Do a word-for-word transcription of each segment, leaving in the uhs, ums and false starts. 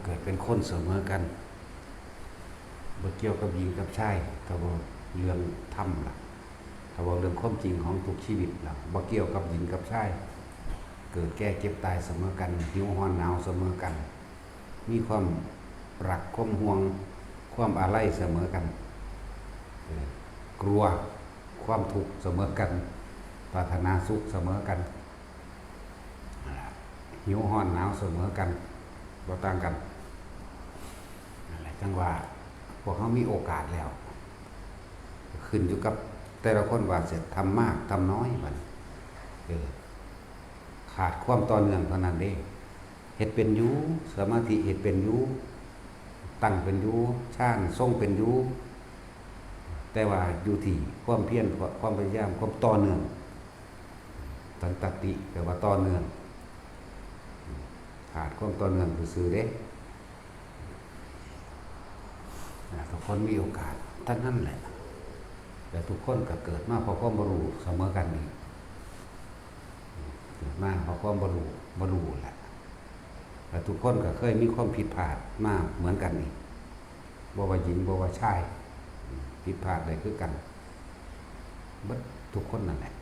เกิดเป็นคนเสมอกัน บ่เกี่ยวกับหญิงกับชาย ถ้าเว้าเรื่องธรรมล่ะ ถ้าเว้าเรื่องความจริงของทุกชีวิตล่ะ บ่เกี่ยวกับหญิงกับชาย เกิดแก่เจ็บตายเสมอกัน หิวร้อนหนาวเสมอกัน มีความรักความห่วง ความอาลัยเสมอกัน เออ กลัวความทุกข์เสมอกัน ปรารถนาสุขเสมอกัน นั่นล่ะ หิวร้อนหนาวเสมอกัน บ่ต่างกัน นั่นแหละ จั่งว่าพวกเฮามีโอกาสแล้ว ขึ้นอยู่กับแต่ละคนว่าสิทำมากทำน้อยบัดนี้ เออ ขาดความต่อเนื่องเท่านั้นเด้ เฮ็ดเป็นอยู่ สมาธิเฮ็ดเป็นอยู่ ตั้งเป็นอยู่ ฌานทรงเป็นอยู่ แต่ว่าอยู่ที่ความเพียร ความพยายาม ความต่อเนื่อง สันตติแปลว่าต่อเนื่อง ขาดความต่อเนื่องซื่อๆเด้ นะ ทุกคนมีโอกาสทั้งนั้นแหละ แต่ทุกคนก็เกิดมาเพราะความบ่รู้เสมอกันอีก เกิดมาเพราะความบ่รู้ บ่รู้แหละ และทุกคนก็เคยมีความผิดพลาดมาเหมือนกันอีก บ่ว่าหญิง บ่ว่าชาย ผิดพลาดได้คือกัน เบิดทุกคนนั่นแหละ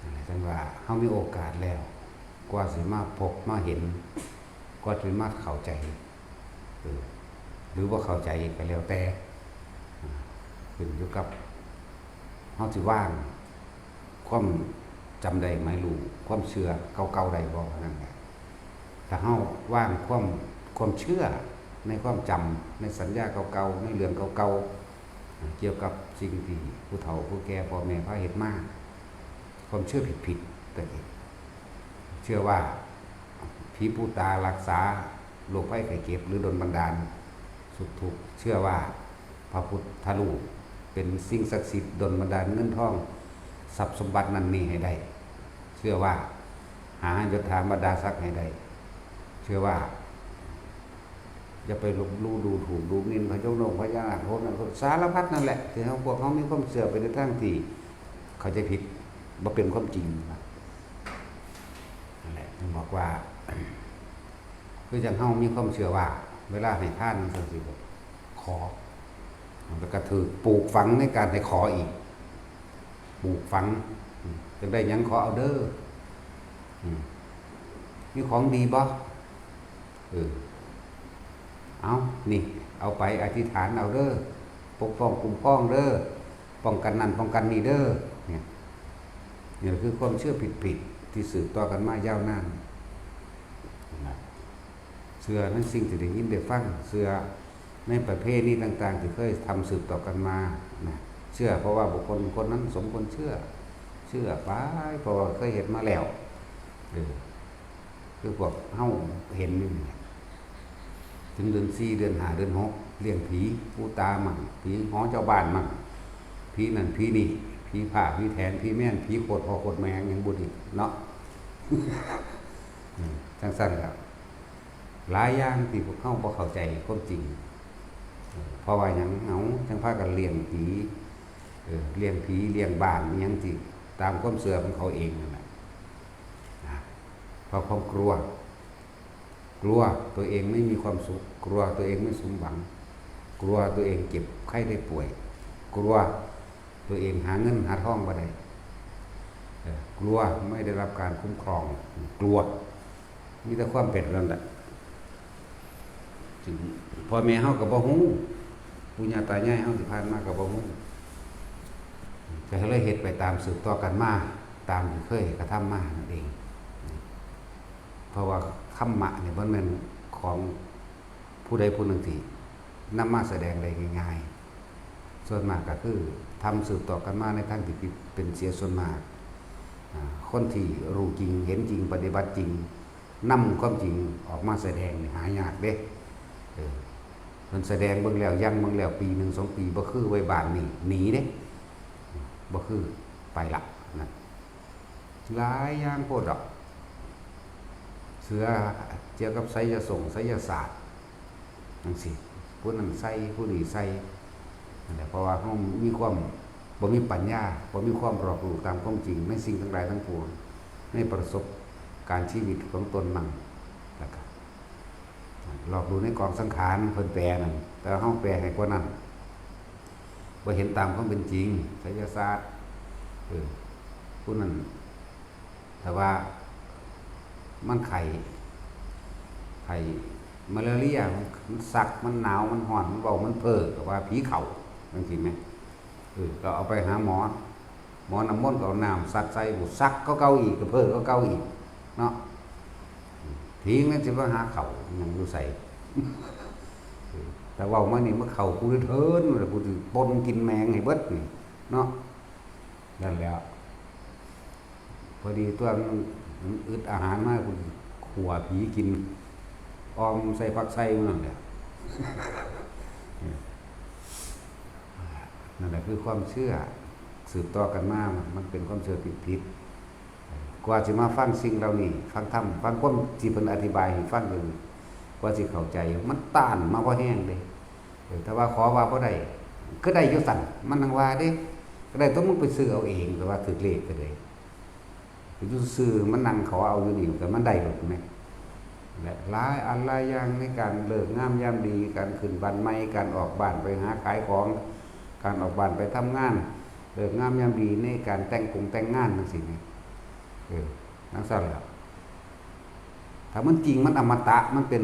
นั่นแหละ จั่งว่าเฮามีโอกาสแล้ว กว่าสิมาพบมาเห็น กว่าสิมาเข้าใจ เออ หรือบ่เข้าใจก็แล้วแต่ อ่า ขึ้นอยู่กับเฮาสิวางความจำได้หมายรู้ ความเชื่อเก่าๆได้บ่ เท่านั้นแหละ ถ้าเฮาวางความ ความเชื่อในความจำ ในสัญญาเก่าๆ ในเรื่องเก่าๆ เกี่ยวกับสิ่งที่ผู้เฒ่าผู้แก่พ่อแม่พาเฮ็ดมา ความเชื่อผิดๆ แต่กี้ เชื่อว่าผีปู่ตารักษาโรคภัยไข้เจ็บ หรือดลบันดาลสุขทุกข์ เชื่อว่าพระพุทธรูปเป็นสิ่งศักดิ์สิทธิ์ดลบันดาลเงินทอง ทรัพย์สมบัตินั่นนี่ให้ได้ เชื่อว่าหายศถาบรรดาศักดิ์ให้ได้ เชื่อว่า อย่าไปลบหลู่ดูถูกดูหมิ่นพญานาคพญานาค พวกนั้น สารพัดนั่นแหละ ที่เฮา พวกเฮามีความเชื่อไปในทางที่เข้าใจผิด บ่เป็นความจริงนะ นั่นแหละ ถึงบอกว่า คือจั่งเฮามีความเชื่อว่า เวลาให้ทานจั่งซี้ ขอ มันก็ถืกปลูกฝังในการให้ขออีก ปลูกฝัง อืม จั่งได้หยังขอเอาเด้อ อืม มีของดีบ่ เออ เอา นี่ เอาไปอธิษฐานเอาเด้อ ปกป้องคุ้มครองเด้อ ป้องกันนั่นป้องกันนี่เด้อ เนี่ย นี่คือความเชื่อผิดๆ ที่สืบต่อกันมายาวนานนะ เชื่อในสิ่งที่ได้ยินได้ฟัง เชื่อในประเพณีต่างๆ ที่เคยทำสืบต่อกันมานะ เชื่อเพราะว่าบุคคลคนนั้นสมควรเชื่อ เชื่อไป เพราะว่าเคยเฮ็ดมาแล้ว เออ คือพวกเฮาเห็นอยู่นี่แหละ ถึงเดือนสี่ เดือนห้า เดือนหก เลี้ยงผีปู่ตามั่ง ผีหอเจ้าบ้านมั่ง ผีนั่นผีนี่ ผีผ้าผีแถน ผีแม่น ผีโคตรพ่อโคตรแม่หยังบุนี่เนาะ อืม จั่งซั้นล่ะ หลายอย่างที่พวกเฮาบ่เข้าใจความจริง เออ เพราะว่าหยัง เฮาจั่งพากันเลี้ยงผี เออ เลี้ยงผี เลี้ยงบ้านอิหยังที่ตามความเชื่อของเขาเองนั่นแหละ นะ เพราะความกลัว กลัวตัวเองไม่มีความสุข กลัวตัวเองไม่สมหวัง กลัวตัวเองเจ็บไข้ได้ป่วย กลัวตัวเองหาเงินหาทองบ่ได้ เออ กลัวไม่ได้รับการคุ้มครอง กลัว มีแต่ความเป็นนั่นแหละ ซึ่งพ่อแม่เฮาก็บ่ฮู้ ปู่ย่าตายายเฮาที่ผ่านมาก็บ่ฮู้ ก็เลยเฮ็ดไปตามสืบต่อกันมา ตามที่เคยกระทำมานั่นเอง เพราะว่าธรรมะนี่มันแม่นของผู้ใดผู้หนึ่งที่นำมาแสดงได้ง่าย ๆ ส่วนมากก็คือทำสืบต่อกันมาในทางที่ผิดเป็นเสียส่วนมาก อ่า คนที่รู้จริงเห็นจริงปฏิบัติจริง นำความจริงออกมาแสดงนี่หายากเด้ เออ เพิ่นแสดงเบิ่งแล้ว ยังเบิ่งแล้ว ปีหนึ่งสองปี บ่คือไว้บ้านนี่ หนีเด้ บ่คือ ไปละ นั่น หลายอย่างโพดดอก เชื่อเกี่ยวกับไสยสงไสยศาสตร์จั่งซี้ ผู้นั้นใส่ ผู้นี้ใส่ นั่นแหละ เพราะว่าเฮามีความ บ่มีปัญญา บ่มีความรอบรู้ตามความจริงในสิ่งทั้งหลายทั้งปวง ในประสบการณ์ชีวิตของตนมั่ง แล้วก็ หลอกดูในกองสังขารเพิ่นแปลนั่น แต่เฮาแปลให้กว่านั้น บ่เห็นตามความเป็นจริง ไสยศาสตร์ เออ ผู้นั้น แต่ว่ามันไข้ ไข้มาลาเรีย มันสัก มันหนาว มันร้อน มันเว้า มันเพ้อ ก็ว่าผีเข้า จั่งซี้แหม เออ ก็เอาไปหาหมอ หมอน้ำมนต์ก็เอาน้ำสัดใส่ กูสักก็เก่าอีก ก็เพ้อก็เก่าอีก เนาะ ผีมันสิมาหาเข้าหยังอยู่ไส เออ แต่เว้ามานี่ มาเข้ากูเถิน กูสิป่นกินแมงให้เบิดนี่ เนาะ นั่นแหละ พอดีตัวมัน มันอึดอาหารมา กูขั่วผีกิน ออมใส่ผักไส่มันนั่นแหละ นั่นแหละคือความเชื่อ สืบต่อกันมา มันเป็นความเชื่อผิดๆ กว่าสิมาฟังสิ่งเหล่านี้ ฟังธรรม ฟังความที่เพิ่นอธิบายให้ฟังอยู่นี่ กว่าสิเข้าใจ มันต้านมาพอแฮงเด้ เออ แต่ว่าขอว่าบ่ได้ ก็ได้อยู่สั่น มันหังว่าเด้ ก็ได้ตัวมึงไปซื้อเอาเอง แต่ว่าถือเลขก็ได้ ไปอยู่ซื่อ มันนั่งขอเอาอยู่นี่ แต่มันได้หลดไหม และหลายอันหลายอย่างในการเลิกงามยามดี การขึ้นบ้านใหม่ การออกบ้านไปหาขายของ การออกบ้านไปทำงาน เลิกงามยามดีในการแต่งกงแต่งงานจั่งซี้นี่ เออ จั่งซั่นล่ะ ถ้ามันจริง มันอมตะ มันเป็น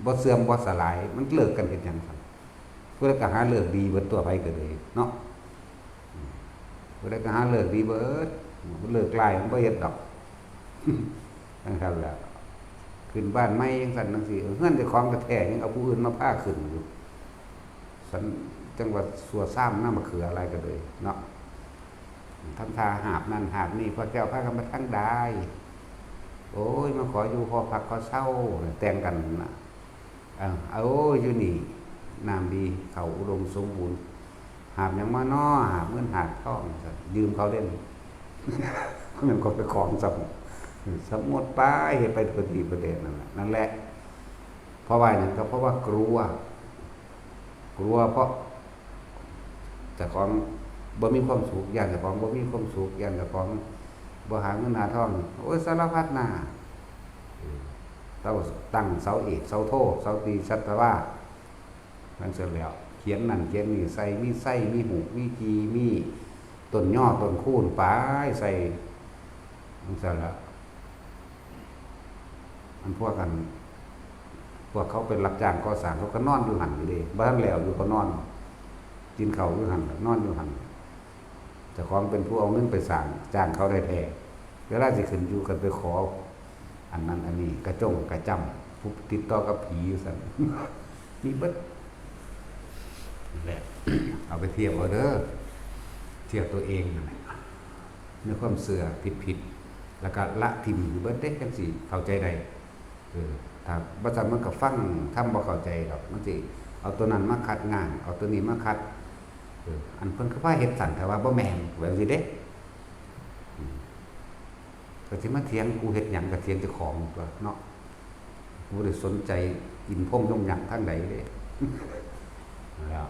บ่เสื่อมบ่สลาย มันเลิกกันเฮ็ดหยังซั่น ผู้ใดก็หาเลิกดีเบิด ตัวไผก็เลยเนาะ อืม ผู้ใดก็หาเลิกดีเบิด มันเลิกร้ายมันบ่เฮ็ดดอก จั่งซั่นแหละ ขึ้นบ้านใหม่จั่งซั่นจั่งซี้ เฮือนเจ้าของแท้ๆ ยังเอาผู้อื่นมาพาขึ้นอยู่ ซั่น จั่งว่าซั่วซ้ำน้ำมะเขืออะไรก็เลยเนาะ ทำท่าหาบนั่นหาบนี่ พอแก้วพากันมาทางใด โอ้ย มาขออยู่ขอพักขอเซา แต่งกันน่ะ เอ้า โอ้ย อยู่นี่ น้ำดี เขาอุดมสมบูรณ์ หาบหยังมาน้อ หาบเงินหาบทอง ยืมเขาเล่น มันก็ไปของสม สมมติไป เฮ็ดไปตัวดีประเด็นนั่นแหละ นั่นแหละ เพราะว่าหยัง ก็เพราะว่ากลัว กลัวเพราะเจ้าของบ่มีความสุข ย้านเจ้าของบ่มีความสุข ย้านเจ้าของบ่หาเงินหาทอง โอ้ย สารพัดหน้า เออ เต้าตั้งเสาเอก เสาโท เสาตรี สัตวา นั่นเสร็จแล้ว เขียนนั่นเขียนนี่ใส่ มีไส้ มีหูก มีจี มีต้นย่อ ต้นคูน ไปใส่ นั่นเสร็จแล้ว มันพวกกัน พวกเขาเป็นรับจ้างก่อสร้าง เขาก็นอนอยู่หั่นอยู่เด้ บ่ทันแล้วอยู่ เขานอน กินข้าวอยู่หั่น นอนอยู่หั่น เจ้าของเป็นผู้เอาเงินไปสร้าง จ้างเขาได้แท้ เวลาสิขึ้นอยู่กันไปขอ อันนั้นอันนี้ กระจ้งกระจ้ำ ผู้ติดต่อกับผีอยู่ซั่น มีเบิด นั่นแหละ เอาไปเทียบเอาเด้อ เทียบตัวเองนั่นแหละ ในความเชื่อผิดๆ แล้วก็ละถิ่มอยู่เบิดเด้ จั่งซี้เข้าใจได้ เออ ถ้าบ่ซั้นมันก็ฟังธรรมบ่เข้าใจดอก มันสิเอาตัวนั้นมาคัดง้าง เอาตัวนี้มาคัด เออ อันเพิ่นคือพาเฮ็ดซั่น แต่ว่าบ่แม่น แบบนี้เด้ อืม ก็สิมาเถียงกูเฮ็ดหยัง ก็เถียงเจ้าของตัวเนาะ กูบ่ได้สนใจอินพรหมยมยักษ์ทางใดเด้ แล้ว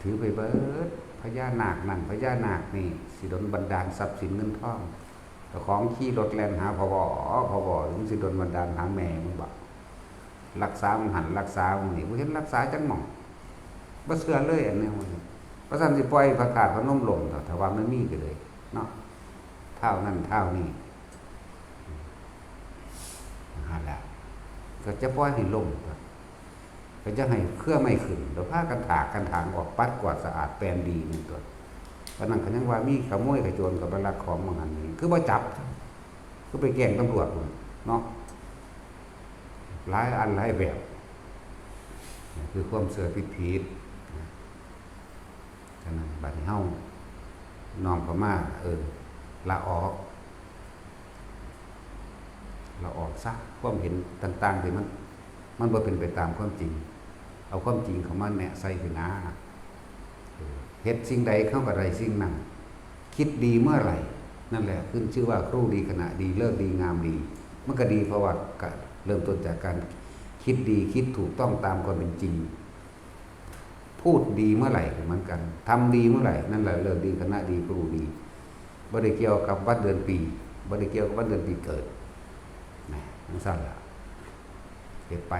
ถือไปเบิด พญานาคนั่น พญานาคนี่ สิดลบันดาลทรัพย์สินเงินทอง เจ้าของขี่รถแล่นหาพว พว มึงสิดลบันดาลหาแม่มึงบ่ รักษามึงหั่น รักษามึงนี่ บ่เห็นรักษาจักหม่อง บ่เชื่อเลยอันนี้ ว่าซั่น ว่าซั่นสิปล่อยพระธาตุพนมล้มเถาะ ถ้าว่ามันมีก็เลย เนาะ ท้าวนั่นท้าวนี่ นั่นแหละ ก็จะปล่อยให้ล้มเถาะ ก็จะให้เครือไม้ขึ้น แล้วพากันถากกันถางออก ปัดกวาดสะอาดแปลนดีนี่ตัว ปานนั้นก็ยังว่ามีขโมยขโจรเข้าไปลักของบางอันนี่ คือบ่จับ คือไปแจ้งตำรวจพู้นเนาะ หลายอันหลายแบบ คือความเชื่อผิดๆ นะ ฉะนั้นบัดนี้เฮาน้อมเข้ามา เออ ละออก ละออกซะ ความเห็นต่างๆ ที่มัน มันบ่เป็นไปตามความจริง เอาความจริงเข้ามาแนะใส่สินะ เออ เฮ็ดสิ่งใดเขาก็ได้สิ่งนั้น คิดดีเมื่อไหร่ นั่นแหละขึ้นชื่อว่าครูดีคณะดี ฤกษ์ดีงามดี มันก็ดีเพราะว่าก็เริ่มต้นจากการคิดดี คิดถูกต้องตามความเป็นจริง พูดดีเมื่อไหร่ก็เหมือนกัน ทำดีเมื่อไหร่ นั่นแหละฤกษ์ดีคณะดีครูดี บ่ได้เกี่ยวกับวันเดือนปี บ่ได้เกี่ยวกับวันเดือนปีเกิด นะ จั่งซั่นล่ะ ฮ็ดไป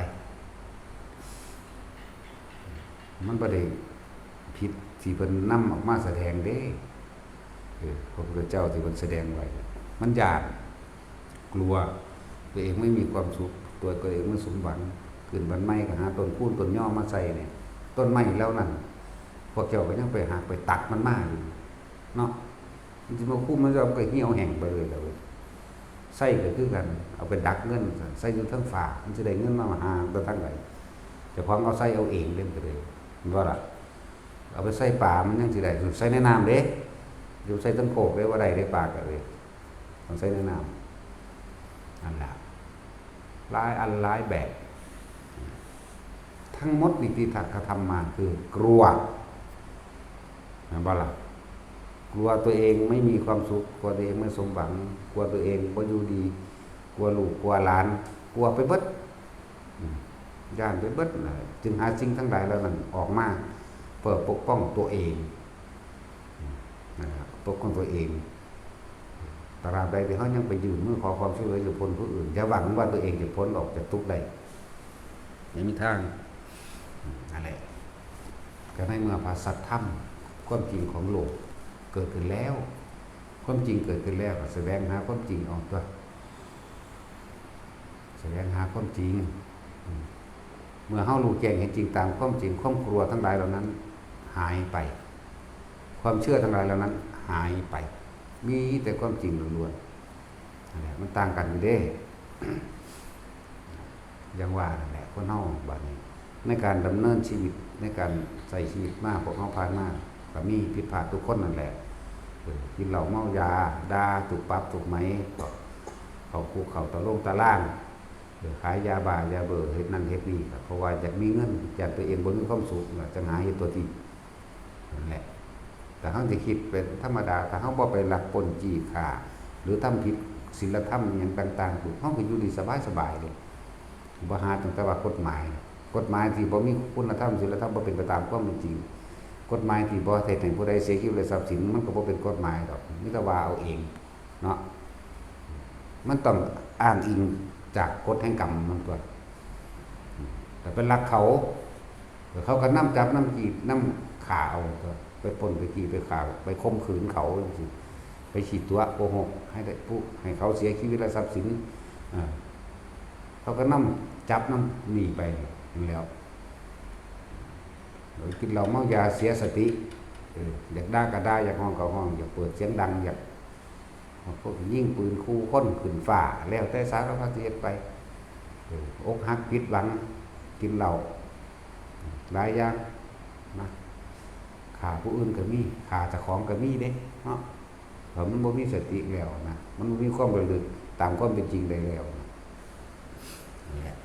มันบ่ได้ผิดที่เพิ่นนำออกมาแสดงเด้ เออ พระพุทธเจ้าที่เพิ่นแสดงไว้ มันย้าน กลัว ตัวเองไม่มีความสุข ตัว ตัวเองไม่สมหวัง ขึ้นบ้านใหม่ก็หาต้นคูนต้นยอมาใส่เนี่ย ต้นไม้เหล่านั้น พวกเจ้าก็ยังไปหักไปตัดมันมาอยู่ เนาะ มันสิมาคุมมัน มันก็เหี่ยวแห้งไปเลยล่ะเว้ย ไส้ก็คือกัน เอาไปดักเงิน ไส้อยู่เทิงฟ้า มันสิได้เงินมามหาศาลทางใด เจ้าของเอาไส้เอาเองเด้ มันก็เลย แม่นบ่ล่ะ เอาไปใส่ปลา มันยังสิได้ ใส่ในน้ำเด้ เดี๋ยวใส่เทิงโคกเด้ บ่ได้เด้ ปลาก็เลย ต้องใส่ในน้ำ นั่นล่ะ หลายอันหลายแบบ ทั้งหมดนี่ที่ท่านกระทำมาคือกลัว แม่นบ่ล่ะ กลัวตัวเองไม่มีความสุข กลัวตัวเองไม่สมหวัง กลัวตัวเองบ่อยู่ดี กลัวลูก กลัวหลาน กลัวไปเบิด อืม ย้านไปเบิดน่ะ จึงหาสิ่งทั้งหลายเหล่านั้นออกมา เพื่อปกป้องตัวเอง อืม นะครับ ปกป้องตัวเอง ตราบใดที่เฮายังไปยื่นมือขอความช่วยเหลือจากคนผู้อื่น อย่าหวังว่าตัวเองจะพ้นออกจากทุกข์ได้ ไม่มีทาง อืม นั่นแหละ ก็ในเมื่อพระสัทธรรม ความจริงของโลกเกิดขึ้นแล้ว ความจริงเกิดขึ้นแล้ว ก็แสวงหาความจริงเอาตัว แสวงหาความจริง อืม เมื่อเฮารู้แจ้งเห็นจริงตามความจริง ความกลัวทั้งหลายเหล่านั้นหายไป ความเชื่อทั้งหลายเหล่านั้นหายไป มีแต่ความจริงล้วนๆ นั่นแหละ มันต่างกันอยู่เด้ อย่างว่านั่นแหละ คนเฮาบัดนี้ ในการดำเนินชีวิต ในการใช้ชีวิตมา พวกเฮาผ่านมา ก็มีผิดพลาดทุกคนนั่นแหละ เออ กินเหล้าเมายา ด่าถูกปรับถูกไหม เข้าคุกเข้าตะโลงตะล่าง เออ ขายยาบ้ายาเบอร์ เฮ็ดนั่นเฮ็ดนี่ ก็เพราะว่าอยากมีเงิน ย้านตัวเองบ่มีความสุข ก็จั่งหาเฮ็ดตัวที่ นั่นแหละ แต่เฮาสิคิดเป็นธรรมดา ถ้าเฮาบ่ไปลักปล้นจี้ฆ่า หรือทำผิดศีลธรรมอิหยังต่างๆ ปุ๊บ เฮาก็อยู่ดีสบายๆ เลย บ่หาตั้งแต่ว่ากฎหมาย กฎหมายที่บ่มีคุณธรรม ศีลธรรม บ่เป็นไปตามความเป็นจริง กฎหมายที่บ่เฮ็ดให้ผู้ใดเสียชีวิตและทรัพย์สิน มันก็บ่เป็นกฎหมายดอก มีแต่ว่าเอาเอง เนาะ มันต้องอ้างอิงจากกฎแห่งกรรมมันตัว แต่ไปลักเขา เขาก็นำจับนำจีบนำฆ่าเอาตัว ไปปล้นไปจี้ไปฆ่า ไปข่มขืนเขาจังซี้ ไปขี้ตั๋วโกหกให้ได้ผู้ ให้เขาเสียชีวิตและทรัพย์สิน อ่า เขาก็นำจับนำหนีไปนั่นแหล้ว กินเหล้าเมายาเสียสติ เออ อยากด่าก็ด่า อยากฮ้องก็ฮ้อง อยากเปิดเสียงดัง อยาก พวกยิงปืนขู่คนขึ้นฟ้า แล้วแต่สารพัดสิเฮ็ดไป เออ อกหักผิดหวัง กินเหล้า หลายอย่างนะ ฆ่าผู้อื่นก็มี ฆ่าเจ้าของก็มีเด้เนาะ เพราะมันบ่มีสติแล้วนะ มันบ่มีความระลึกตามความเป็นจริงได้แล้วนะ นี่แหละ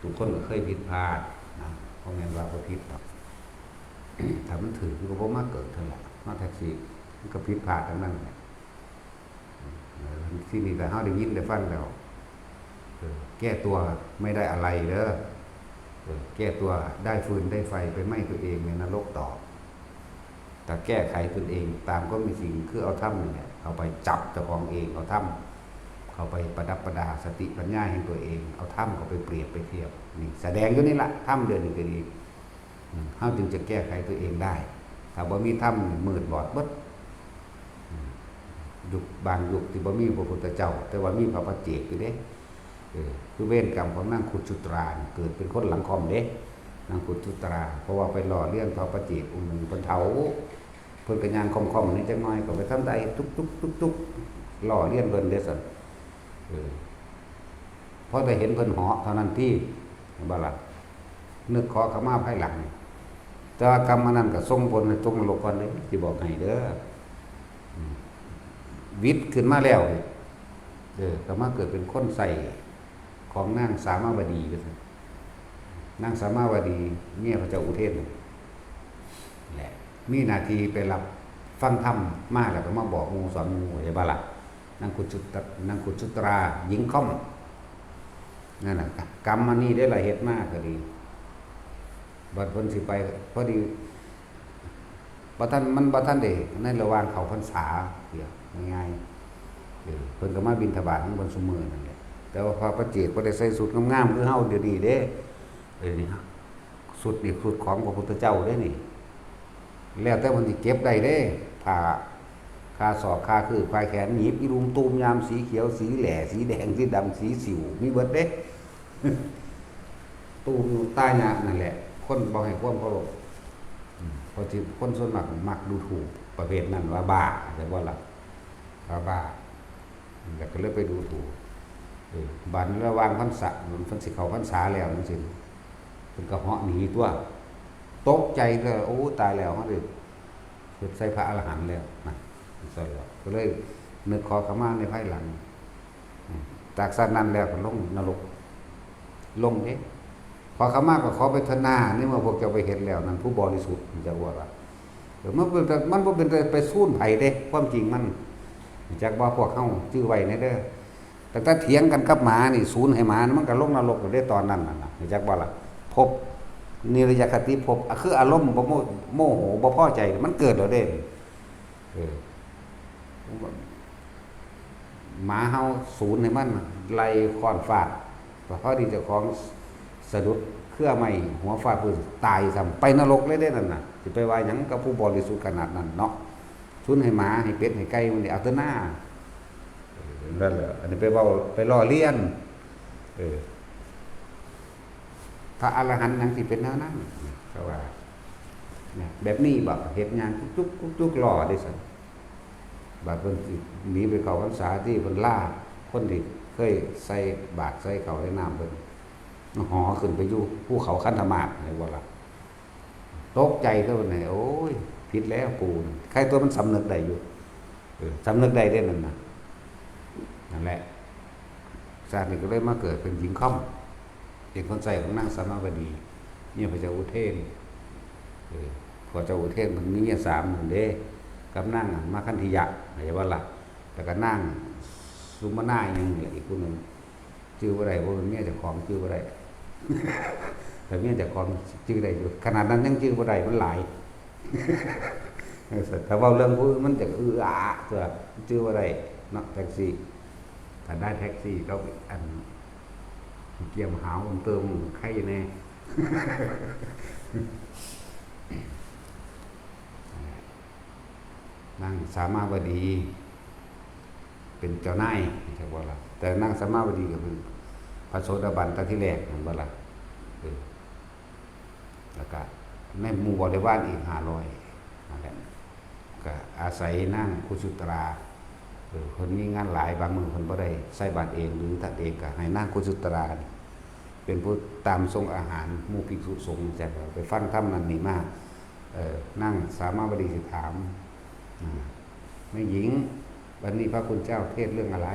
ทุกคนก็เคยผิดพลาดนะ บ่แม่นว่าบ่ผิดดอก ถ้ามันถืกมันก็บ่มาเกิดเท่านั้นล่ะ มาแท็กซี่ มันก็ผิดพลาดทั้งนั้นแหละ เออ ที่นี่แต่เฮาได้ยินได้ฟังแล้ว เออ แก้ตัวไม่ได้อะไรเด้อ เออ แก้ตัวได้ฟืนได้ไฟไปไหม้ตัวเองในนรกต่อ แต่แก้ไขตนเองตามความเป็นจริง คือเอาธรรมนี่แหละ เอาไปจับเจ้าของเอง เอาธรรมเข้าไปประดับประดาสติปัญญาแห่งตัวเอง เอาธรรมเข้าไปเปรียบไปเทียบ นี่แสดงอยู่นี่ละ ธรรมเดียวนี่ก็ดี อืม เฮาจึงจะแก้ไขตัวเองได้ ถ้าบ่มีธรรมนี่มืดบอดเบิด อืม ยุคบางยุคที่บ่มีพระพุทธเจ้า แต่ว่ามีพระปัจเจกอยู่เด้ เออ คือเวรกรรมของนางคุชุตรานี่ เกิดเป็นคนหลังค่อมเด้ นางคุชุตรา เพราะว่าไปล้อเลียนพระปัจเจกองค์หนึ่ง เพิ่นเฒ่า เพิ่นก็ย่างค่อมๆ นิดจักหน่อย ก็ไปทำได้ตุ๊กๆๆๆ ล้อเลียนเพิ่นเด้ซั่น เออ พอได้เห็นเพิ่นเหาะเท่านั้นติ เห็นบ่ล่ะ นึกขอขมาภายหลัง แต่ว่ากรรมอันนั้นก็ส่งผลให้ตกนรกก่อนเด้ สิบอกให้เด้อ อืม หวิดขึ้นมาแล้ว เออ ก็มาเกิดเป็นคนใช้ของนางสามาวดีว่าซั่น นางสามาวดี เมียพระเจ้าอุเทนนั่นแหละ มีหน้าที่ไปรับฟังธรรมมาแล้วก็มาบอกหมู่สอนหมู่ เห็นบ่ล่ะ นางคุชุตร- นางคุชุตรา หญิงค่อม นั่นน่ะ กรรมอันนี้ได้ละเฮ็ดมาก็ดี บัดเพิ่นสิไป พอดี บ่ทัน มันบ่ทันได้ ในระหว่างเข้าพรรษาเดียว ง่ายๆ เออ เพิ่นก็มาบิณฑบาตของเพิ่นซุมื้อนั่นแหละ แต่ว่าพระปัจเจกบ่ได้ใส่ชุดงามๆคือเฮาเดี๋ยวนี้เด้ เออ นี่ฮะ ชุดนี่ชุดของพระพุทธเจ้าเด้นี่ แล้วแต่เพิ่นสิเก็บได้เด้ ผ้า คาศอก คาคือ คาแขน หยิบอีลุงตูมยาม สีเขียว สีแหล่ สีแดง สีดำ สีสิว มีเบิดเด้ ตูมอยู่ใต้หน้านั่นแหละ คนบ่ให้ความเคารพ อืม เพราะที่คนส่วนมากมักดูถูกประเภทนั้นว่าบ้า แต่ว่าล่ะ ว่าบ้า แล้วก็เลยไปดูถูก เออ บัดระหว่างพรรษา มันเพิ่นสิเข้าพรรษาแล้วจังซี่ เพิ่นก็เหาะหนีตัว ตกใจก็ โอ้ ตายแล้ว เฮาได้เฮ็ดใส่พระอรหันต์แล้วนะ ซั่นแล้ว ก็เลยนึกขอขมาในภายหลัง อืม จากชาตินั้นแล้วก็ลงนรก ลงเด้ ขอขมาก็ขอไปเถอะนา ในเมื่อพวกเจ้าไปเฮ็ดแล้ว นั่นผู้บริสุทธิ์ มันจะว่าล่ะ เออ มันเป็นแต่ มันบ่เป็นแต่ไปซูนไผเด้ ความจริงมัน จักว่าพวกเฮาจื่อไว้แน่เด้อ ตั้งแต่เถียงกันกับหมานี่ ซูนให้หมานี่ มันก็ลงนรกแล้วเด้ตอนนั้นน่ะนะ จักว่าล่ะ ภพ นิรยคติภพ อ่ะ คืออารมณ์บ่โม โมโห บ่พอใจ มันเกิดแล้วเด้ เออ หมาเฮา ซูนให้มัน ไล่ค้อนฟาด พอดีเจ้าของสะดุดเครือไม้ หัวฟาดพื้น ตายซ้ำ ไปนรกเลยเด้นั่นน่ะ สิไปว่าหยังกับผู้บริสุทธิ์ขนาดนั้นเนาะ ซูนให้หมา ให้เป็ด ให้ไก่ มันนี่เอาแต่หน้า เออ นั่นแหละ อันนี้ไปเว้า ไปล้อเลียน เออ พระอรหันต์หยังสิเป็นแนวนั้น เขาว่า เนี่ย แบบนี้บ่ เฮ็ดงานจุกๆ จุกๆ ล้อเด้ซั่น บาดเพิ่นสิหนีไปเข้าพรรษา ที่เพิ่นลาคนที่เคยใส่บาตรใส่ข้าวใส่น้ำเพิ่น หอขึ้นไปอยู่ภูเขาคันธมาศ เห็นบ่ล่ะ ตกใจตัวเพิ่นน่ะ โอ้ย ผิดแล้วกู ใครตัวมันสำนึกได้อยู่ เออ สำนึกได้เด้นั่นน่ะ นั่นแหละ ชาตินี้ก็เลยมาเกิดเป็นหญิงค่อม เป็นคนใช้ของนางสามาวดี เมียพระเจ้าอุเทน เออ พระเจ้าอุเทนมันมีเมียสามนั่นเด้ กับนางมาคันธิยะ เข้าใจบ่ล่ะ แล้วก็นางสุมนาอีกหนึ่งแหละ อีกผู้หนึ่ง จื่อบ่ได้ บ่เป็นเมียเจ้าของ จื่อบ่ได้ แต่เมียเจ้าของจื่อได้อยู่ ขนาดนั้นยังจื่อบ่ได้ มันหลาย เออ แต่เว้าเรื่องผู้อื่นมันจะอืออาตัว จื่อบ่ได้เนาะ แท็กซี่ ถ้าได้แท็กซี่ก็อัน เกียมหาวเติมไข่แน่ นางสามาวดี เป็นเจ้านาย จักบ่ล่ะ แต่นางสามาวดีก็เป็นพระโสดาบันตั้งที่แรก แม่นบ่ล่ะ เออ แล้วก็ในหมู่บริวารอีกห้าร้อย นั่นแหละ ก็อาศัยนางกุสุตรา เออ เพิ่นมีงานหลาย บางมื้อเพิ่นบ่ได้ใส่บาตรเอง หรือท่านเองก็ให้นางกุสุตรานี่เป็นผู้ตามส่งอาหารหมู่ภิกษุสงฆ์ จั่งซี้ ไปฟังธรรมนั่นนี่มา เออ นางสามาวดีสิถาม อ่า แม่หญิง วันนี้พระคุณเจ้าเทศน์เรื่องอะไร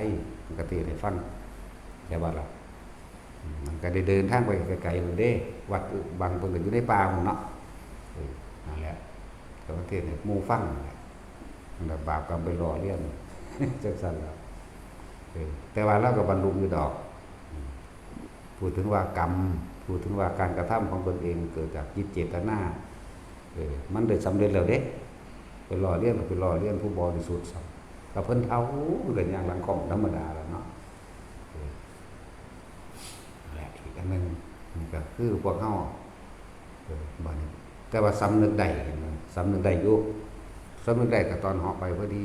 มันก็เทศน์ให้ฟัง เข้าใจบ่ล่ะ อืม มันก็ได้เดินทางไปไกลๆ พุ้นเด้ วัดบางเพิ่นก็อยู่ในป่าพุ้นเนาะ เออ นั่นแหละ ก็มาเทศน์ให้หมู่ฟังนั่นแหละ นั่นแหละ บาปกรรมไปหล่อเลี้ยน จั่งซั้นล่ะ เออ แต่ว่าลาวก็บรรลุอยู่ดอก อืม พูดถึงว่ากรรม พูดถึงว่าการกระทำของตนเองเกิดจากจิตเจตนา เออ มันได้สำเร็จแล้วเด้ ไปหล่อเลี้ยน ไปหล่อเลี้ยนผู้บริสุทธิ์ซ้ำ ก็เพิ่นเฒ่า เพิ่นก็ย่างหลังค่อมธรรมดาแล้วเนาะ เออ และอีกอันหนึ่ง นี่ก็คือพวกเฮา เออ บัดนี้ แต่ว่าสำนึกได้ เห็นบ่ สำนึกได้อยู่ สำนึกได้ก็ตอนเหาะไปพอดี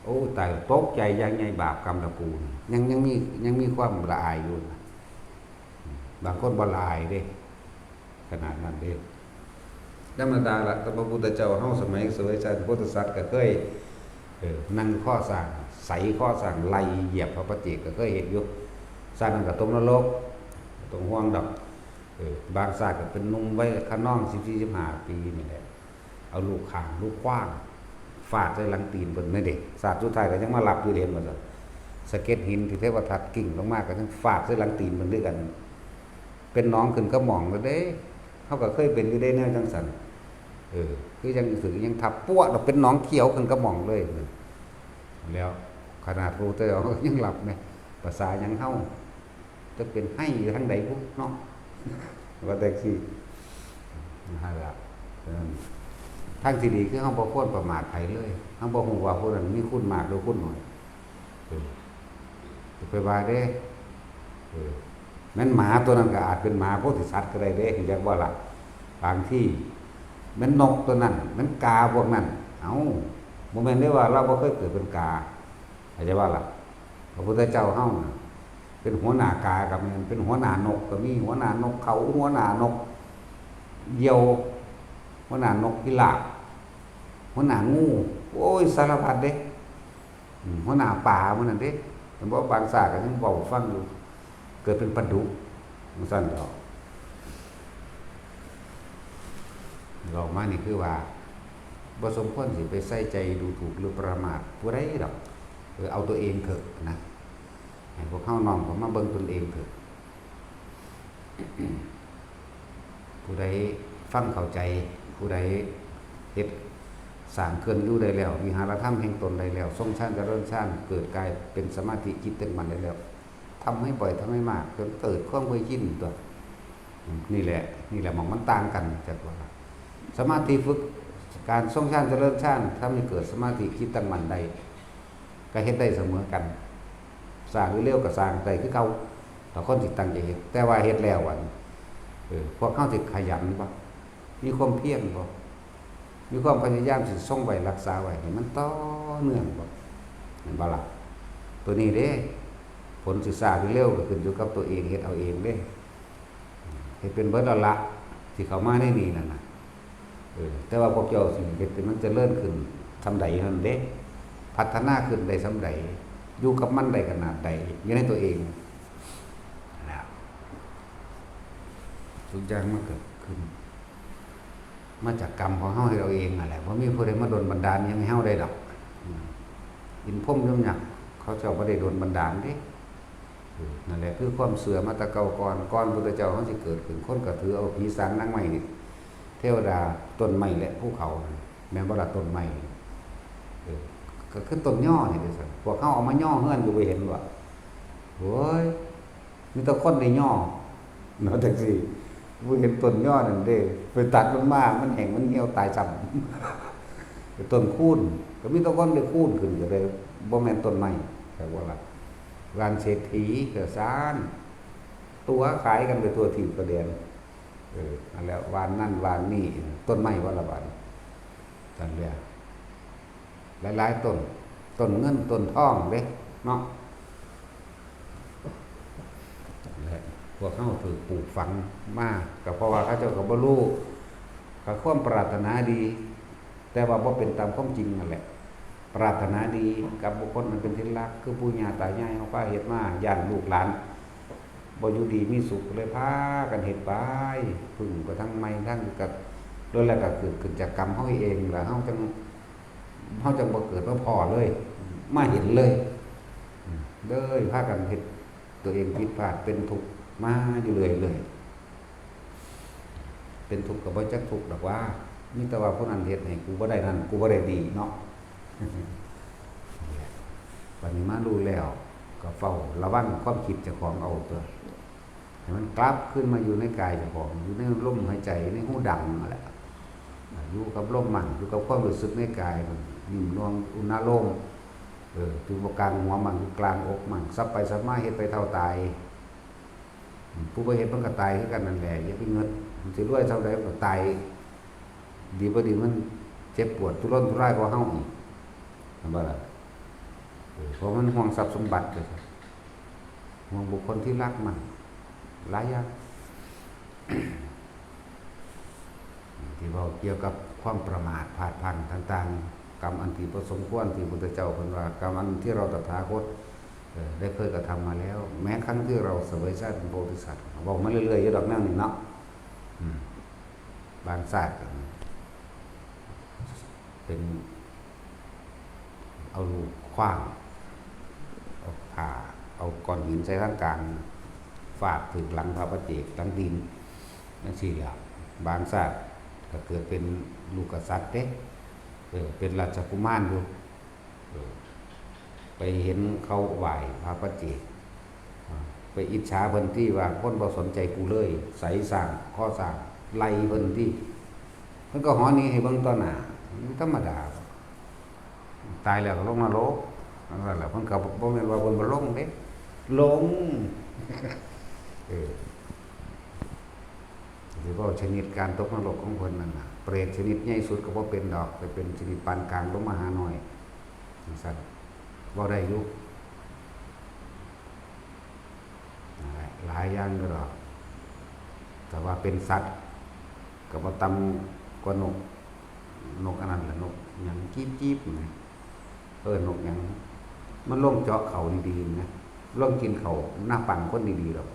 โอ้ ตาย ตกใจอย่างใหญ่ บาปกรรมละกู ยัง ยังมี ยังมีความละอายอยู่นะ บางคนบ่ละอายเด้ ขนาดนั้นเด้ ธรรมดาละ แต่พระพุทธเจ้าเฮาสมัยสมัยชาติพุทธศาสตร์ก็เคย เออ นั่งคอสร้าง ไสคอสร้าง ไล่เหยียบพระปัจเจกก็เคยเห็นอยู่ ชาตินั้นก็ตกนรก บ่ต้องห่วงดอก เออ บางชาติก็เป็นหนุ่มวัยคะนอง สิบสี่ สิบห้า ปีนี่แหละ เอาลูกข่างลูกขว้าง ฟาดใส่หลังตีนเพิ่นนั่นเด้ ชาติสุดท้ายก็ยังมารับอยู่เด้ ว่าซั่น สะเก็ดหินที่เทวทัตกิ้งลงมาก็ยังฟาดใส่หลังตีนเพิ่นคือกัน เป็นหนองขึ้นกระหม่องแล้วเด้ เฮาก็เคยเป็นอยู่เด้แนวจั่งซั้น เออ คือยังถือยังทับปวด เป็นหนองเขียวขึ้นกระหม่องเลย แล้วขนาดพระพุทธเจ้ายังรับแหม ภาษาหยังเฮา จะเป็นไห้อยู่ทางใดพุ้นเนาะ ว่าแต่สิ นั่นล่ะ เออ ทางที่ดีคือเฮาบ่ควรประมาทไผเลย เฮาบ่ฮู้ว่าผู้นั้นมีคุณมากหรือคุณน้อย เออ อย่าไปว่าเด้ เออ แม่นหมาตัวนั้นก็อาจเป็นหมาโพธิสัตว์ก็ได้เด้ รู้จักบ่ล่ะ บางที แม่นนกตัวนั้น แม่นกาพวกนั้น เอ้า บ่แม่นได้ว่าเราบ่เคยเกิดเป็นกา เข้าใจบ่ล่ะ พระพุทธเจ้าเฮาน่ะ เป็นหัวหน้ากาก็แม่น เป็นหัวหน้านกก็มี หัวหน้านกเขา หัวหน้านกเหยี่ยว หัวหน้านกพิราบ หัวหน้างู โอ้ย สารพัดเด้ อืม หัวหน้าปลามื้อนั้นเด้ เห็นบ่ ปางสาก็ยังเว้าฟังอยู่ เกิดเป็นปลาดุก จั่งซั้นดอก เว้ามานี่คือว่า บ่สมควรสิไปใส่ใจดูถูกหรือประมาทผู้ใดดอก เออ เอาตัวเองเถอะนะ ให้พวกเฮาน้อมเข้ามาเบิ่งตนเองเถอะ ผู้ใดฟังเข้าใจ ผู้ใดเฮ็ดสร้างเครื่องอยู่ได้แล้ว วิหารธรรมแห่งตนได้แล้ว ทรงฌานเจริญฌาน เกิดกายเป็นสมาธิจิตตั้งมั่นได้แล้ว ทำให้บ่อย ทำให้มาก จนเกิดความเคยชินตัว นี่แหละ นี่แหละหม่องมันต่างกัน จักว่า สมาธิฝึก การทรงฌานเจริญฌาน ทำให้เกิดสมาธิจิตตั้งมั่นได้ ก็เฮ็ดได้เสมอกัน สร้างหรือเร็วก็สร้างได้คือเก่า ถ้าคนสิตั้งใจเฮ็ด แต่ว่าเฮ็ดแล้วอัน เออ พวกเฮาสิขยันบ่ มีความเพียรบ่ มีความพยายามสิทรงไว้รักษาไว้ให้มันต่อเนื่องบ่ เห็นบ่ล่ะ ตัวนี้เด้ ผลสิช้าหรือเร็วก็ขึ้นอยู่กับตัวเอง เฮ็ดเอาเองเด้ เฮ็ดเป็นเบิดแล้วละ ที่เข้ามาในนี่นั่นน่ะ เออ แต่ว่าพวกเจ้าสิเฮ็ดให้มันเจริญขึ้นส่ำใดนั่นเด้ พัฒนาขึ้นได้ส่ำใด อยู่กับมันได้ขนาดใด อยู่ในตัวเองนะ ทุกอย่างมันก็ขึ้น มาจากกรรมของเฮาเฮ็ดเอาเองนั่นแหละ บ่มีผู้ใดมาดลบันดาลหยังให้เฮาได้ดอก อืม อินทร์พรหมยมยักษ์เขาเจ้าบ่ได้ดลบันดาลเด้ เออ นั่นแหละคือความเชื่อมาแต่เก่าก่อน ก่อนพุทธเจ้าเฮาสิเกิดขึ้น คนก็ถือเอาผีสางนางไม้นี่ เทวดา ต้นไม้และภูเขา แม่นบ่ล่ะ ต้นไม้ เออ ก็คือต้นยอนี่เด้อ พวกเฮาเอามายอเฮือนอยู่ บ่เห็นบ่ โอ้ย มีแต่คนได้ยอ เนาะ จั่งซี้ บ่เห็นต้นยอนั่นเด้ ไปตัดมันมา มันแห้งมันเหี่ยวตายซ้ำ ต้นคูน ก็มีแต่คนได้คูนขึ้นก็เลย บ่แม่นต้นไม้ แต่ว่าล่ะ ร้านเศรษฐีก็ซ่าน ตั๋วขายกันไปทั่วทีปทั่วแดน เออ นั่นแหละ ร้านนั่นร้านนี่ ต้นไม้ว่าละบาด นั่นแหละ หลายๆ ต้น ต้นเงินต้นทองเด้ เนาะ และพวกเฮาถูกปลูกฝังมา ก็เพราะว่าเขาเจ้าก็บ่รู้ ก็ความปรารถนาดี แต่ว่าบ่เป็นตามความจริงนั่นแหละ ปรารถนาดีกับบุคคลอันเป็นที่รัก คือปู่ย่าตายายเฮาพาเฮ็ดมา ย้านลูกหลานบ่อยู่ดีมีสุข เลยพากันเฮ็ดไป พึ่งไปทั้งไม้ทั้งกะ โดยแล้วก็เกิดขึ้นจากกรรมเฮาเอง แล้วเฮาจั่ง เฮาจั่งบ่เกิดมาพ้อเลย มาเห็นเลย เลยพากันเฮ็ดตัวเองผิดพลาด เป็นทุกข์มาอยู่เรื่อยๆ เป็นทุกข์ก็บ่จักทุกข์ดอกว่า มีแต่ว่าผู้นั้นเฮ็ดให้กูบ่ได้นั่น กูบ่ได้นี่เนาะ บัดนี้มารู้แล้ว ก็เฝ้าระวังความคิดเจ้าของเอาตัว ให้มันกลับคืนมาอยู่ในกายเจ้าของ อยู่ในลมหายใจ ในฮูดังนั่นแหละ อยู่กับลมมัน อยู่กับความรู้สึกในกายมัน นิ่มนวลอุณาโลม เออ อยู่บ่กลางหัวมัน อยู่กลางอกมัน สับไปสับมา เฮ็ดไปเท่าตาย ผู้บ่เฮ็ดมันก็ตายคือกันนั่นแหละ อย่าไปเงิด มันสิรวยเท่าใดก็ตาย ดีบ่ดีมันเจ็บปวดทุรนทุรายกว่าเฮาอีก เห็นบ่ล่ะ เออ เพราะมันห่วงทรัพย์สมบัติเลย ห่วงบุคคลที่รักมัน หลายอย่าง ที่เว้าเกี่ยวกับความประมาทพลาดพลั้งต่างๆ กรรมอันที่บ่สมควรที่พุทธเจ้าเพิ่นว่า กรรมอันที่เราตถาคต เอ่อ ได้เคยกระทำมาแล้ว แม้ครั้งที่เราเสวยชาติเป็นโพธิสัตว์ เว้ามาเรื่อยๆ อยู่ดอกแนวนี้เนาะ อืม บางชาติก็เป็น เอาลูกขว้าง เอาผ้า เอาก้อนหินใส่ทางกลาง ฟาดถูกหลังพระปัจเจก หลังดิน จั่งซี้แหละ บางชาติก็เกิดเป็นลูกกษัตริย์เด้ เออ เป็นราชกุมารอยู่ เออ ไปเห็นเขาไหว้พระปัจเจก อ่า ไปอิจฉาเพิ่นที่ว่าคนบ่สนใจกูเลย ใส่สร้าง ข้อสร้าง ไล่เพิ่นที่ เพิ่นก็หอหนีให้เบิ่งต่อหน้า มันธรรมดา ตายแล้วก็ลงนรก นั่นแหละ เพิ่นก็บ่แม่นว่าเพิ่นบ่ลงเด้ ลง เออ สิเว้าชนิดการตกนรกของเพิ่นนั่นน่ะ เปรตชนิดใหญ่สุดก็บ่เป็นดอก แต่เป็นชนิดปานกลางลงมาหาน้อย จังซั่น เว้าได้อยู่ นั่นแหละ หลายอย่างอยู่ดอก แต่ว่าเป็นสัตว์ ก็บ่ต่ำกว่านก นกอันนั้นล่ะ นกหยัง จี๊บๆ นี่ เอิ้นนกหยัง มันลงเจาะเขาดีๆ นะ ลงกินเขาหน้าปังคนดีๆ ดอก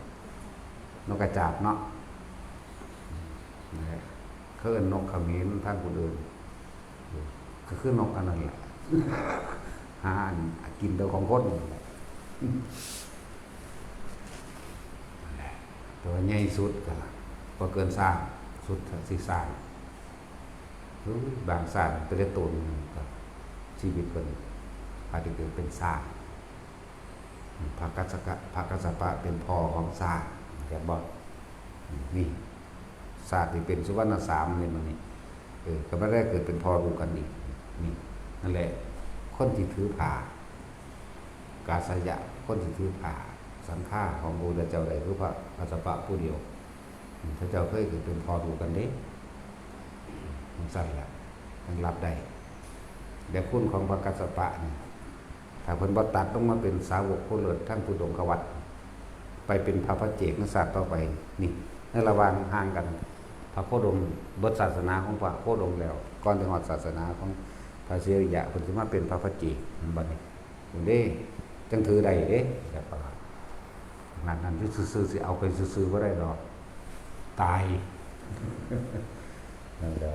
นกกระจาบเนาะ นั่นแหละ เขาเอิ้นนกเขมร ทางผู้อื่น ก็คือนกอันนั้นแหละ หาอันกินแต่ของคนนั่นแหละ นั่นแหละ แต่ว่าใหญ่สุดก็บ่เกินช้าง สุดสิช้าง เฮ้ย บางช้างแต่ละตนก็ชีวิตเพิ่นอาจจะเกิดเป็นช้าง พระกัสสปะ พระกัสสปะเป็นพ่อของช้าง เห็นบ่ นี่ ช้างที่เป็นสุวรรณสามเนี่ยมันนี่ เออ ก็บ่ได้เกิดเป็นพ่อลูกกันอีก นี่ นั่นแหละ คนที่ถือผ้า กาสยะ คนที่ถือผ้า สังฆาของพระพุทธเจ้าได้คือพระกัสสปะผู้เดียว อืม พระเจ้าเคยเกิดเป็นพ่อลูกกันเด้ จังซั่นล่ะ ยังรับได้ แต่คุณของพระกัสสปะนี่ ถ้าเพิ่นบ่ตัดลงมาเป็นสาวกผู้เลิศทางทุดงควัตร ไปเป็นพระปัจเจกในชาติต่อไป นี่ ในระหว่างห่างกัน พระโคดมเบิดศาสนาของพระโคดมแล้ว ก่อนจะฮอดศาสนาของพระเสริยะ เพิ่นสิมาเป็นพระปัจเจก บัดนี้ เด้ จังถือได้เด้ แบบว่า ขนาดนั้นอยู่ซื่อๆ สิเอาไปซื่อๆ บ่ได้ดอก ตาย นั่นแหละ